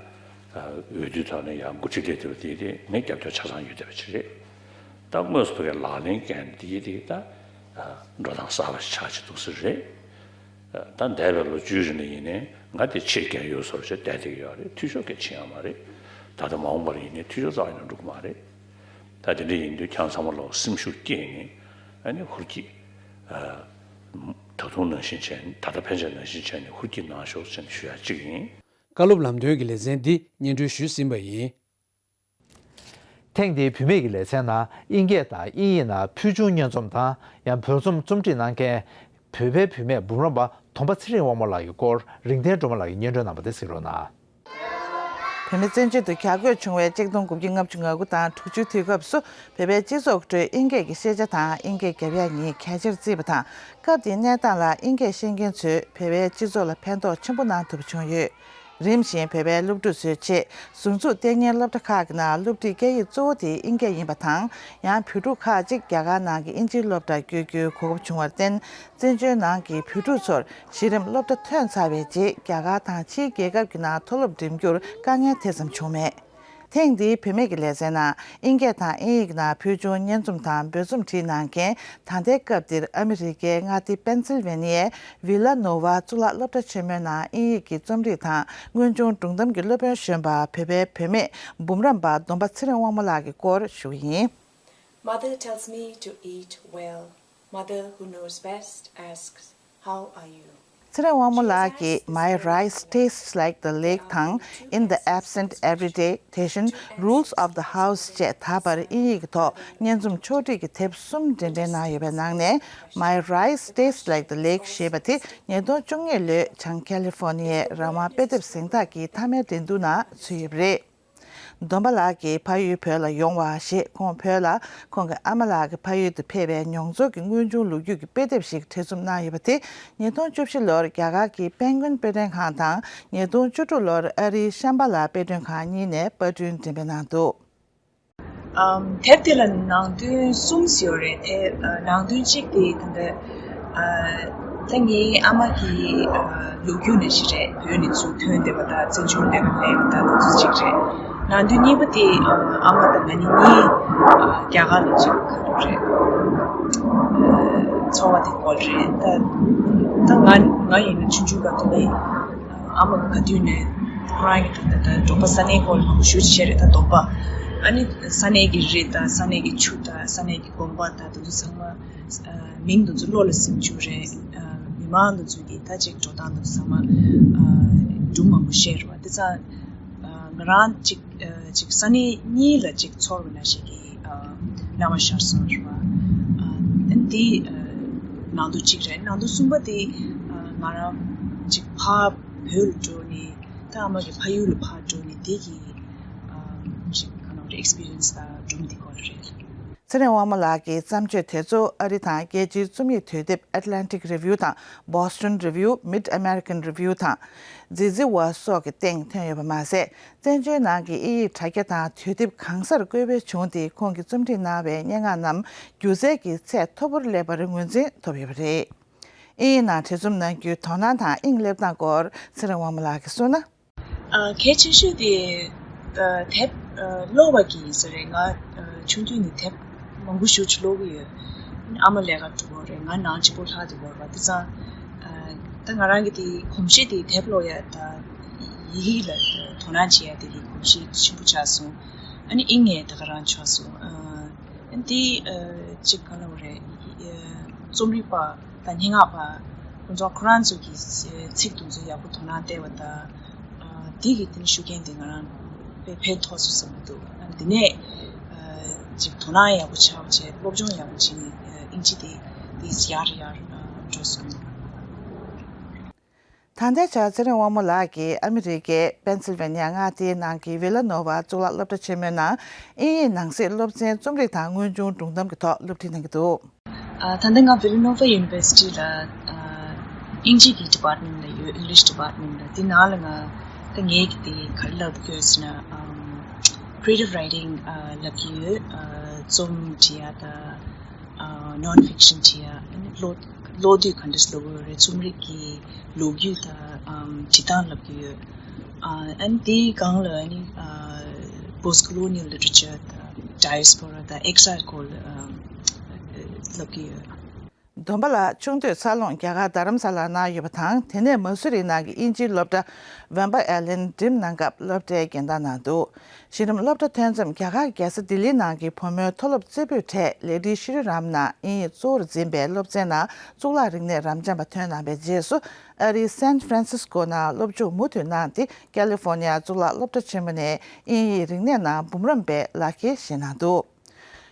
འོས་བསྡུའི་ཐོག་ནས་ཡང་འགོ་ཁྲིད་བསྡད་བསྡད་པ་དེ་དེ་ངས་རྒྱབ་སྐྱོར་ཆ་ཚང་ཡོད་བསྡད་པ་ཅིག་རེད། ད་དངོས་སུ་ཕ་གིར་ལག་ལེན་འགན་དེ་དེ་ད་འགྲོ་སྟངས་གསར་པ་ཞིག་ཆགས་ཀྱི་འདུག་ས་རེད། ད་འདས་པའི་ལོ་བཅུའི་རིང་ལ་ཡིན་ནའི་ང་དེ་ཆེས་རྒན་ཡོལ་བཟོ་འདྲ་བྱས་བསྡད་བསྡད་ཀྱི་ཡོད་རེད། འཐུས་ཤོར་གང་ཡང་ཕྱིན་ཡོད་མ་རེད། ད་ལྟ་མ་འོངས་པར་ཡིན་ནའི་འཐུས་ཤོར་རྩ་བ་ནས་འགྲོ་གི་མ་རེད། ད་དེ་འདྲ་ཡིན་དུས་ཁྱེད་ཚང་མ་ལོག་སེམས་ཤུགས་བསྐྱེད་ནས་ཨ་ནི་ཧུར་གྱིས། ཨ། ད་དུང་ནང་བཞིན་བྱས་ནས། ད་ལྟ་ཕན་ཆད་ནང་བཞིན་བྱས་ནས་ཧུར་གྱིས་གནང་ཤོག་ཅེས་ཞུ་ཡ་གཅིག་ཡིན། བཀའ་སློབ་ལམ་སྟོན་གྱི་ལེ་ཚན་འདི་སྙན་སྒྲོན་ཞུས་ཟིན་པ་ཡིན། ཐེངས་འདིའི་བུད་མེད་ཀྱི་ལེ་ཚན་ནང་དབྱིན་སྐད་དང་དབྱིན་ཡིག་ནང་ཕུལ་བྱུང་སྙན་རྩོམ་དང་ཡང་བོད་རྩོམ་རྩོམ་སྒྲིག་གནང་མཁན། བོད་པའི་བུད་མེད་འབུམ་རམས་པ་སྡོམ་པ་ཚེ་རིང་དབང་མོ་ལགས་ཀྱི་སྐོར་རིག་ལྡན་སྒྲོལ་མ་ལགས་ཀྱིས་སྙན་སྒྲོན་གནང་བ་དེ་གཟིགས་རོགས་གནང་། བོད་མི་བཙན་བྱོལ་དུ་གྱར་འགོད་བྱུང་བའི་ཆིག་སྟོང་དགུ་བརྒྱ་ལྔ་བཅུ་ང་དགུ་དང་དྲུག་ཅུའི་དུས་སྐབས་སུ། བོད་པའི་སྤྱི་ཚོགས་ཁྲོད་དབྱིན་སྐད་ཀྱི་ཤེས་བྱ་དང་དབྱིན་སྐད་རྒྱབ་ཡ་གཉིས་གལ་ཆེར་བརྩིས་པ་དང་། སྐབས་དེའི་གནས་སྟངས་ལ་དབྱིན་སྐད་ཤེས་མཁན་ཚོས་བོད་པའི་སྤྱི་ཚོགས་ལ་ཕན་ཐོགས་ཆེན་པོ་གནང་ཐུབ་པ་བྱུང་ཡོད། རིམ་བཞིན་བོད་པའི་སློབ་ཕྲུག་ཚོའི་ཆེད་ཟུར་འཛུགས་ལྟེ་གནས་སློབ་གྲྭ་ཁག་གི་ནང་སློབ་ཁྲིད་སྐད་ཡིག་གཙོ་བོ་དེ་དབྱིན་སྐད་ཡིན་པ་དང་། ཡང་བོད་ཕྲུག་ཁག་ཅིག་རྒྱ་གར་ནང་གི་དབྱིན་ཇིའི་སློབ་གྲྭར་བསྐྱོད་རྒྱུའི་གོ་སྐབས་བྱུང་བར་བརྟེན། བཙན་བྱོལ་ནང་གི་བོད་ཕྲུག་ཚོར་གཞི་རིམ་སློབ་གྲྭ་ཐོན་ཚར་བའི་རྗེས། རྒྱ་གར་དང་ཕྱིའི་རྒྱལ་ཁབ་ཀྱི་ནང་མཐོ་སློབ་འགྲིམ་རྒྱུར་དཀའ་ངལ་དེ་ཙམ་བྱུང་མེད། ཐེངས་འདིའི་བུད་མེད་ཀྱི་ལེ་ཚན་ནང་དབྱིན་སྐད་དང་དབྱིན་ཡིག་ནང་ཕུལ་བྱུང་སྙན་རྩོམ་དང་འབོལ་རྩོམ་བྲིས་གནང་མཁན། ད་ལྟའི་སྐབས་འདིར་ཨ་མི་རི་ཀའི་མངའ་སྡེ་པེན་སིལ་ཝེ་ནི་ཡའི་ཝི་ལ་ནོ་ཝ་གཙུག་ལག་སློབ་གྲྭ་ཆེན་མོའི་ནང་དབྱིན་ཡིག་གི་རྩོམ་རིག་དང་དངོས་བྱུང་སྒྲུང་གཏམ་གྱི་སློབ་དཔོན་གཞོན་པ། བོད་པའི་བུད་མེད་འབུམ་རམས་པ་སྡོམ་པ་ཚེ་རིང་དབང་མོ་ལགས་ཀྱི་སྐོར་ཞུ་གི་ཡིན། Mother tells me to eat well. Mother who knows best asks, "How are you?" ཚེ་རིང་དབང་མོ་ལགས་ཀྱིས་My rice tastes like the lake དང་། In the absent everyday དེ་བཞིན་Rules of the house བཅས་ད་བར་དབྱིན་ཡིག་གི་ཐོག་སྙན་རྩོམ་ཕྱོགས་སྒྲིག་གི་དེབ་གསུམ་འགྲེམས་སྤེལ་གནང་ཡོད་པའི་ནང་ནས། My rice tastes like the lake ཞེས་པ་དེ་ཉིས་སྟོང་བཅོ་ལྔ་ལོའི་བྱང་ཁ་ལི་ཧྥོ་ནི་ཡའི་རང་དབང་དཔེ་དེབ་གཟེངས་རྟགས་ཀྱི་མཐའ་མའི་འགྲན་བསྡུར་ནང་ཚུད་ཡོད་པ་རེད། སྡོམ་པ་ལགས་ཀྱིས་ཕ་ཡུལ་བོད་ལ་ཡོང་བ་ཞེས་ཁོང་བོད་ལ་ཁོང་གི་ཨ་མ་ལགས་ཀྱི་ཕ་ཡུལ་དུ་ཕེབས་པའི་མྱོང་ཚོར་གྱི་དངོས་བྱུང་ལོ་རྒྱུས་ཀྱི་དཔེ་དེབ་ཞིག་ཁྲིད་རྩོམ་གནང་ཡོད་པ་དེ། ཉིས་སྟོང་བཅུ་བཞི་ལོར་རྒྱ་གར་གྱི་པེན་གུན་དཔེ་སྐྲུན་ཁང་དང་། ཉིས་སྟོང་བཅུ་དྲུག་ལོར་ཨ་རིའི་ཤམ་བྷ་ལ་དཔེ་སྐྲུན་ཁང་གཉིས་ནས་པར་སྐྲུན་འགྲེམས་སྤེལ་གནང་འདུག་ཨམ། དེབ་དེ་ལ་ནང་དོན་གསུམ་ཡོད་རེད་དེ། ཨ། ནང་དོན་གཅིག་དེ་ད་ལྟ། ཨ། ད་ངའི་ཨ་མ་གི། ཨ། ལོ་རྒྱུས་ནང་བཞིན་རེད། བོད་ནས་ཚུར་ཐོན་བསྡད་པ་དང་བཙན་བྱོལ་ལ་སླེབས་པ་དང་དེ་ཚོ་གཅིག་རེད། ནང་དོན་གཉིས་པ་དེ། ཨ། ཨ་མ་དང་ང་གཉིས་གཉིས། ཨ། རྒྱ་གར་ལ་ཅིག་ག་རེ་རེད། ཨ། འཚོ་བ་དེ་སྐོར་རེད། ད་ད་ང་ང་ཡིན་ན་ཆུང་ཆུང་སྐབས་དེ་ནས་ཨ་མ་ག་དུས་ནས་ཁོ་རང་གི་ད་ད་འབྲོག་པ་ས་གནས་སྐོར་ལ་ཞུ་བྱེད་རེད། ད་སྡོམ་པ། ཨ་ནི་ས་གནས་ཀྱི་རི་དང་ས་གནས་ཀྱི་ཆུ་དང་ས་གནས་ཀྱི་དགོན་པ་དང་དེ་ཚོ་ཚང་མ། ཨ། མིང་དེ་ཚོ་བློ་ལ་སིམ་བཅུག་རེད། ཨ། མི་མང་དེ་ཚོ་གི་ད་ཅིག་འགྲོ་སྟངས་དེ་ཚོ་ཚང་མ། ཨ། སྒྲུང་མང་པོ་བཤད་རེད་བ། དེ་ཙང་། ཨ། ང་རང་ཅིག་ཨ། ཅིག་ས་གནས་གཉིས་ལ་ཅིག་ཚོར་བ་ནང་བཞིན་གྱི། ཨ། སྣང་བ་ཤར་སོང་རེད་བ། ཨ། འདི། ཨ། ནང་དོན་གཅིག་རེད། ནང་དོན་གསུམ་པ་དེ། ཨ། ང་རང་ཅིག་ཕར་བོད་ལ་འགྲོ་ནས་ད་ཨ་མ་གི་ཕ་ཡུལ་ལ་ཕར་འགྲོ་ནས་དེ་གི། ཨ། ཅིག་ག་ན་ experience དང་སྒྲུང་འདི་སྐོར་རེད། ཚེ་རིང་དབང་མོ་ལགས་ཀྱི་བརྩམས་ཆོས་དེ་ཚོ་ཨ་རི་དང་རྒྱལ་སྤྱིའི་རྩོམ་ཡིག་དུས་དེབ་Atlantic Review དང་Boston Review, Mid American Review དང་The Zihua སོགས་ཀྱི་སྟེང་ཐོན་ཡོད་པ་མ་ཟད། བཙན་བྱོལ་ནང་གི་དབྱིན་ཡིག་དྲ་རྒྱ་དང་དུས་དེབ་གང་སར་བཀོད་སྤེལ་བྱུང་སྟེ། ཁོང་གིས་རྩོམ་སྒྲིག་གནང་བའི་སྙན་ངག་རྣམས་སྒྱུ་རྩལ་གྱི་ཚད་མཐོ་པོར་སླེབས་པར་ངོས་འཛིན་ཐོབ་ཡོད་པ་རེད། དབྱིན་ཡིག་ནང་བྲིས་རྩོམ་གནང་རྒྱུའི་དོ་སྣང་དང་དབྱིངས་སླེབས་སྟངས་སྐོར་ཚེ་རིང་དབང་མོ་ལགས་ཀྱིས་གསུངས་ན། ཨ། གལ་ཆེ་ཤོས་དེ། ཨ། དེབ། ཨ། ཀློག་པ་གི་ཡིན་ས་རེད། ང་། ཨ། ཆུང་དུས་ནས་དེབ་མང་པོ་ཞེ་ཅིག་ཀློག་གི་ཡོད། ཨ་མ་ལས་ཀ་འགྲོ་གི་རེད། ང་ནང་གཅིག་པོ་ལྷག་བསྡད་ཡོད་རེད་པ། དེ་ཙང་། ཨ། ད་ང་རང་གི་དེ་གོམས་གཤིས་དེ་དེབ་ཀློག་ཡ་དང་ཡི་གེ་ལ་དོ་སྣང་བྱེད་ཡ་དེ་གི་གོམས་གཤིས་ཆེན་པོ་ཆགས་སོང་། ཨ་ནི་དབྱིངས་ཡང་ད་ག་རང་ཆགས་སོང་། ཨ། འདི། ཨ། ཅིག་ག་ལབ་དགོས་རེད། ཨ། རྩོམ་རིག་པ་དང་སྙན་ངག་པ་ཁོང་ཚོ་ཁོ་རང་ཚོ་གི་ཚིག་དེ་ཚོ་ཡག་པོ་དོ་སྣང་སྟེར་བ་དང་། ཨ། འདི་གི་སྟེང་ཤུགས་རྐྱེན་དེ་ང་རང་དཔེ་ཕན་ཐོགས་སོང་བསམ་གྱི་འདུག་ཨ། འདི་ནས། ཨ། ཅིག་དོ་སྣང་ཡག་པོ་ཆགས་པ་བྱས། སློབ་སྦྱོང་ཡག་པོ་བྱས་ནས། ཨ། དབྱིན་ཇི་དེ་དེ་ཡར་ཡར། ཨ། འགྲོ་སོང་། ད་ལྟའི་ཆར་ཚེ་རིང་དབང་མོ་ལགས་ཀྱིས་ཨ་མི་རི་ཀའི་པེན་སིལ་ཝེ་ནི་ཡ་མངའ་སྡེའི་ནང་གི་ཝི་ལ་ནོ་ཝ་གཙུག་ལག་སློབ་གྲྭ་ཆེན་མོའི་ནང་དབྱིན་ཡིག་ནང་གསེས་སློབ་ཚན་རྩོམ་རིག་དང་དངོས་བྱུང་སྒྲུང་གཏམ་གྱི་ཐོག་སློབ་ཁྲིད་གནང་གི་འདུག་ཨ། ད་ལྟ་ང་ཝི་ལ་ནོ་ཝ་ཡུ་ནི་ཝར་སི་ཊི་ལ། ཨ། དབྱིན་ཇི་གི་ཌི་པཱར་ཊི་མེན་ཊི་ལ་ཡོད། English department ལ། དེ་ནང་ལ་ང་ད་ངས་ཀྱི་དེ་ག་རེ་ལབ་ཀྱི་ཡོད་ཟེར་ན། ཨམ། creative writing ཨ། ལབ་ཀྱི་ཡོད། ཨ། རྩོམ་འབྲི་ཡ་དང་། ཨ། non fiction བྲིས་ཡ། ཨ་ནི་ཀློག་ཀློག་དུས་ག་འདྲ་ཀློག་དགོས་རེད། རྩོམ་རིག་གི་ལོ་རྒྱུས་དང་། ཨམ། བྲིས་སྟངས་ལབ་ཀྱི་ཡོད། ཨ། ཨ་ནི་དེའི་སྒང་ལ་ཨ་ནི། ཨ། post colonial literature དང་diaspora དང་exile སྐོར་ལ། ཨམ། ལབ་ཀྱི་ཡོད། སྡོམ་པ་ལགས་ཆུང་དུས་འཚར་ལོངས་རྒྱ་གར་རྡ་རམ་ས་ལར་གནང་ཡོད་པ་དང་། དེ་ནས་མ་སུ་རི་ནང་གི་དབྱིན་ཇིའི་སློབ་གྲྭ་Vanderbilt Island འགྲིམས་གནང་སྐབས་སློབ་གྲྭའི་རྒན་བདག་གནང་འདུག་གཞི་རིམ་སློབ་གྲྭ་ཐོན་མཚམས། རྒྱ་གར་རྒྱལ་ས་ལྡི་ལིའི་ནང་གི་བུ་མོའི་མཐོ་སློབ་རྩེ་ཕུད་གྲས་ལེ་ཌི་ཤྲི་རམ་ནང་དབྱིན་ཡིག་གཙོ་བོར་འཛིན་པའི་སློབ་ཚན་ནང་གཙུག་ལག་རིག་གནས་རབ་འབྱམས་པ་ཐོན་གནང་བའི་རྗེས་སུ། ཨ་རིའི་San Francisco ནང་སློབ་སྦྱོང་མུ་མཐུད་གནང་སྟེ། ཀ་ལི་ཧྥོ་ནི་ཡ་གཙུག་ལག་སློབ་གྲྭ་ཆེན་མོ་ནས་དབྱིན་ཡིག་རིག་གནས་ནང་འབུམ་རམས་པའི་ལག་ཁྱེར་བཞེས་གནང་འདུག་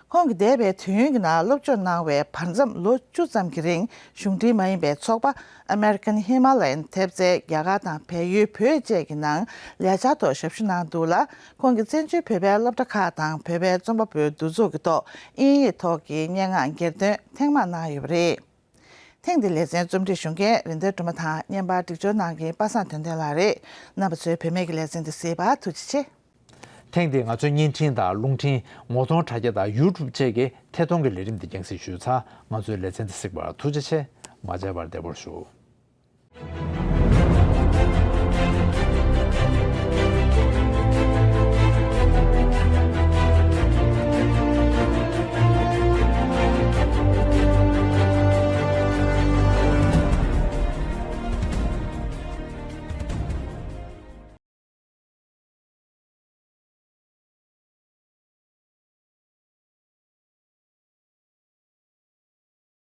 ཁོང་གིས་འདས་པའི་དུས་ཡུན་གྱི་ནང་སློབ་སྦྱོང་གནང་བའི་བར་མཚམས་ལོ་བཅུ་ཙམ་གྱི་རིང་། གཞུང་འབྲེལ་མ་ཡིན་པའི་ཚོགས་པ་American Himalayan ཐེབས་རྩའི་རྒྱ་གར་དང་བལ་ཡུལ་བོད་བཅས་ཀྱི་ནང་ལས་འཆར་ཐོག་ཞབས་ཞུ་གནང་འདུག་ལ། ཁོང་གིས་བཙན་བྱོལ་བོད་པའི་སློབ་གྲྭ་ཁག་དང་བོད་པའི་རྩོམ་པ་པོའི་འདུ་ཚོགས་ཀྱི་ཐོག་དབྱིན་ཡིག་ཐོག་གི་སྙན་ངག་གྱེར་འདོན་ཐེངས་མང་གནང་ཡོད་པ་རེད། ཐེངས་འདིའི་ལེ་ཚན་རྩོམ་སྒྲིག་ཞུ་མཁན་རིན་ལྡན་སྒྲོལ་མ་དང་། བརྙན་པར་སྒྲིག་སྦྱོར་གནང་མཁན་པ་སངས་དོན་ལྡན་ལགས་རེད། རྣམ་པ་ཚོས་བུད་མེད་ཀྱི་ལེ་ཚན་འདི་གཟིགས་པར་ཐུགས་རྗེ་ཆེ། ཐེངས་འདིའི་ང་ཚོའི་བརྙན་འཕྲིན་དང་རླུང་འཕྲིན། ངོ་གདོང་དྲ་རྒྱ་དང་YouTube བཅས་ཀྱི་ཐད་གཏོང་གི་ལས་རིམ་འདི་རྒྱང་སྲིང་ཞུས་ཚར། ང་ཚོའི་ལེ་ཚན་འདི་གཟིགས་པར་ཐུགས་རྗེ་ཆེ། མ་མཇལ་བར་བདེ་པོར་བཞུགས།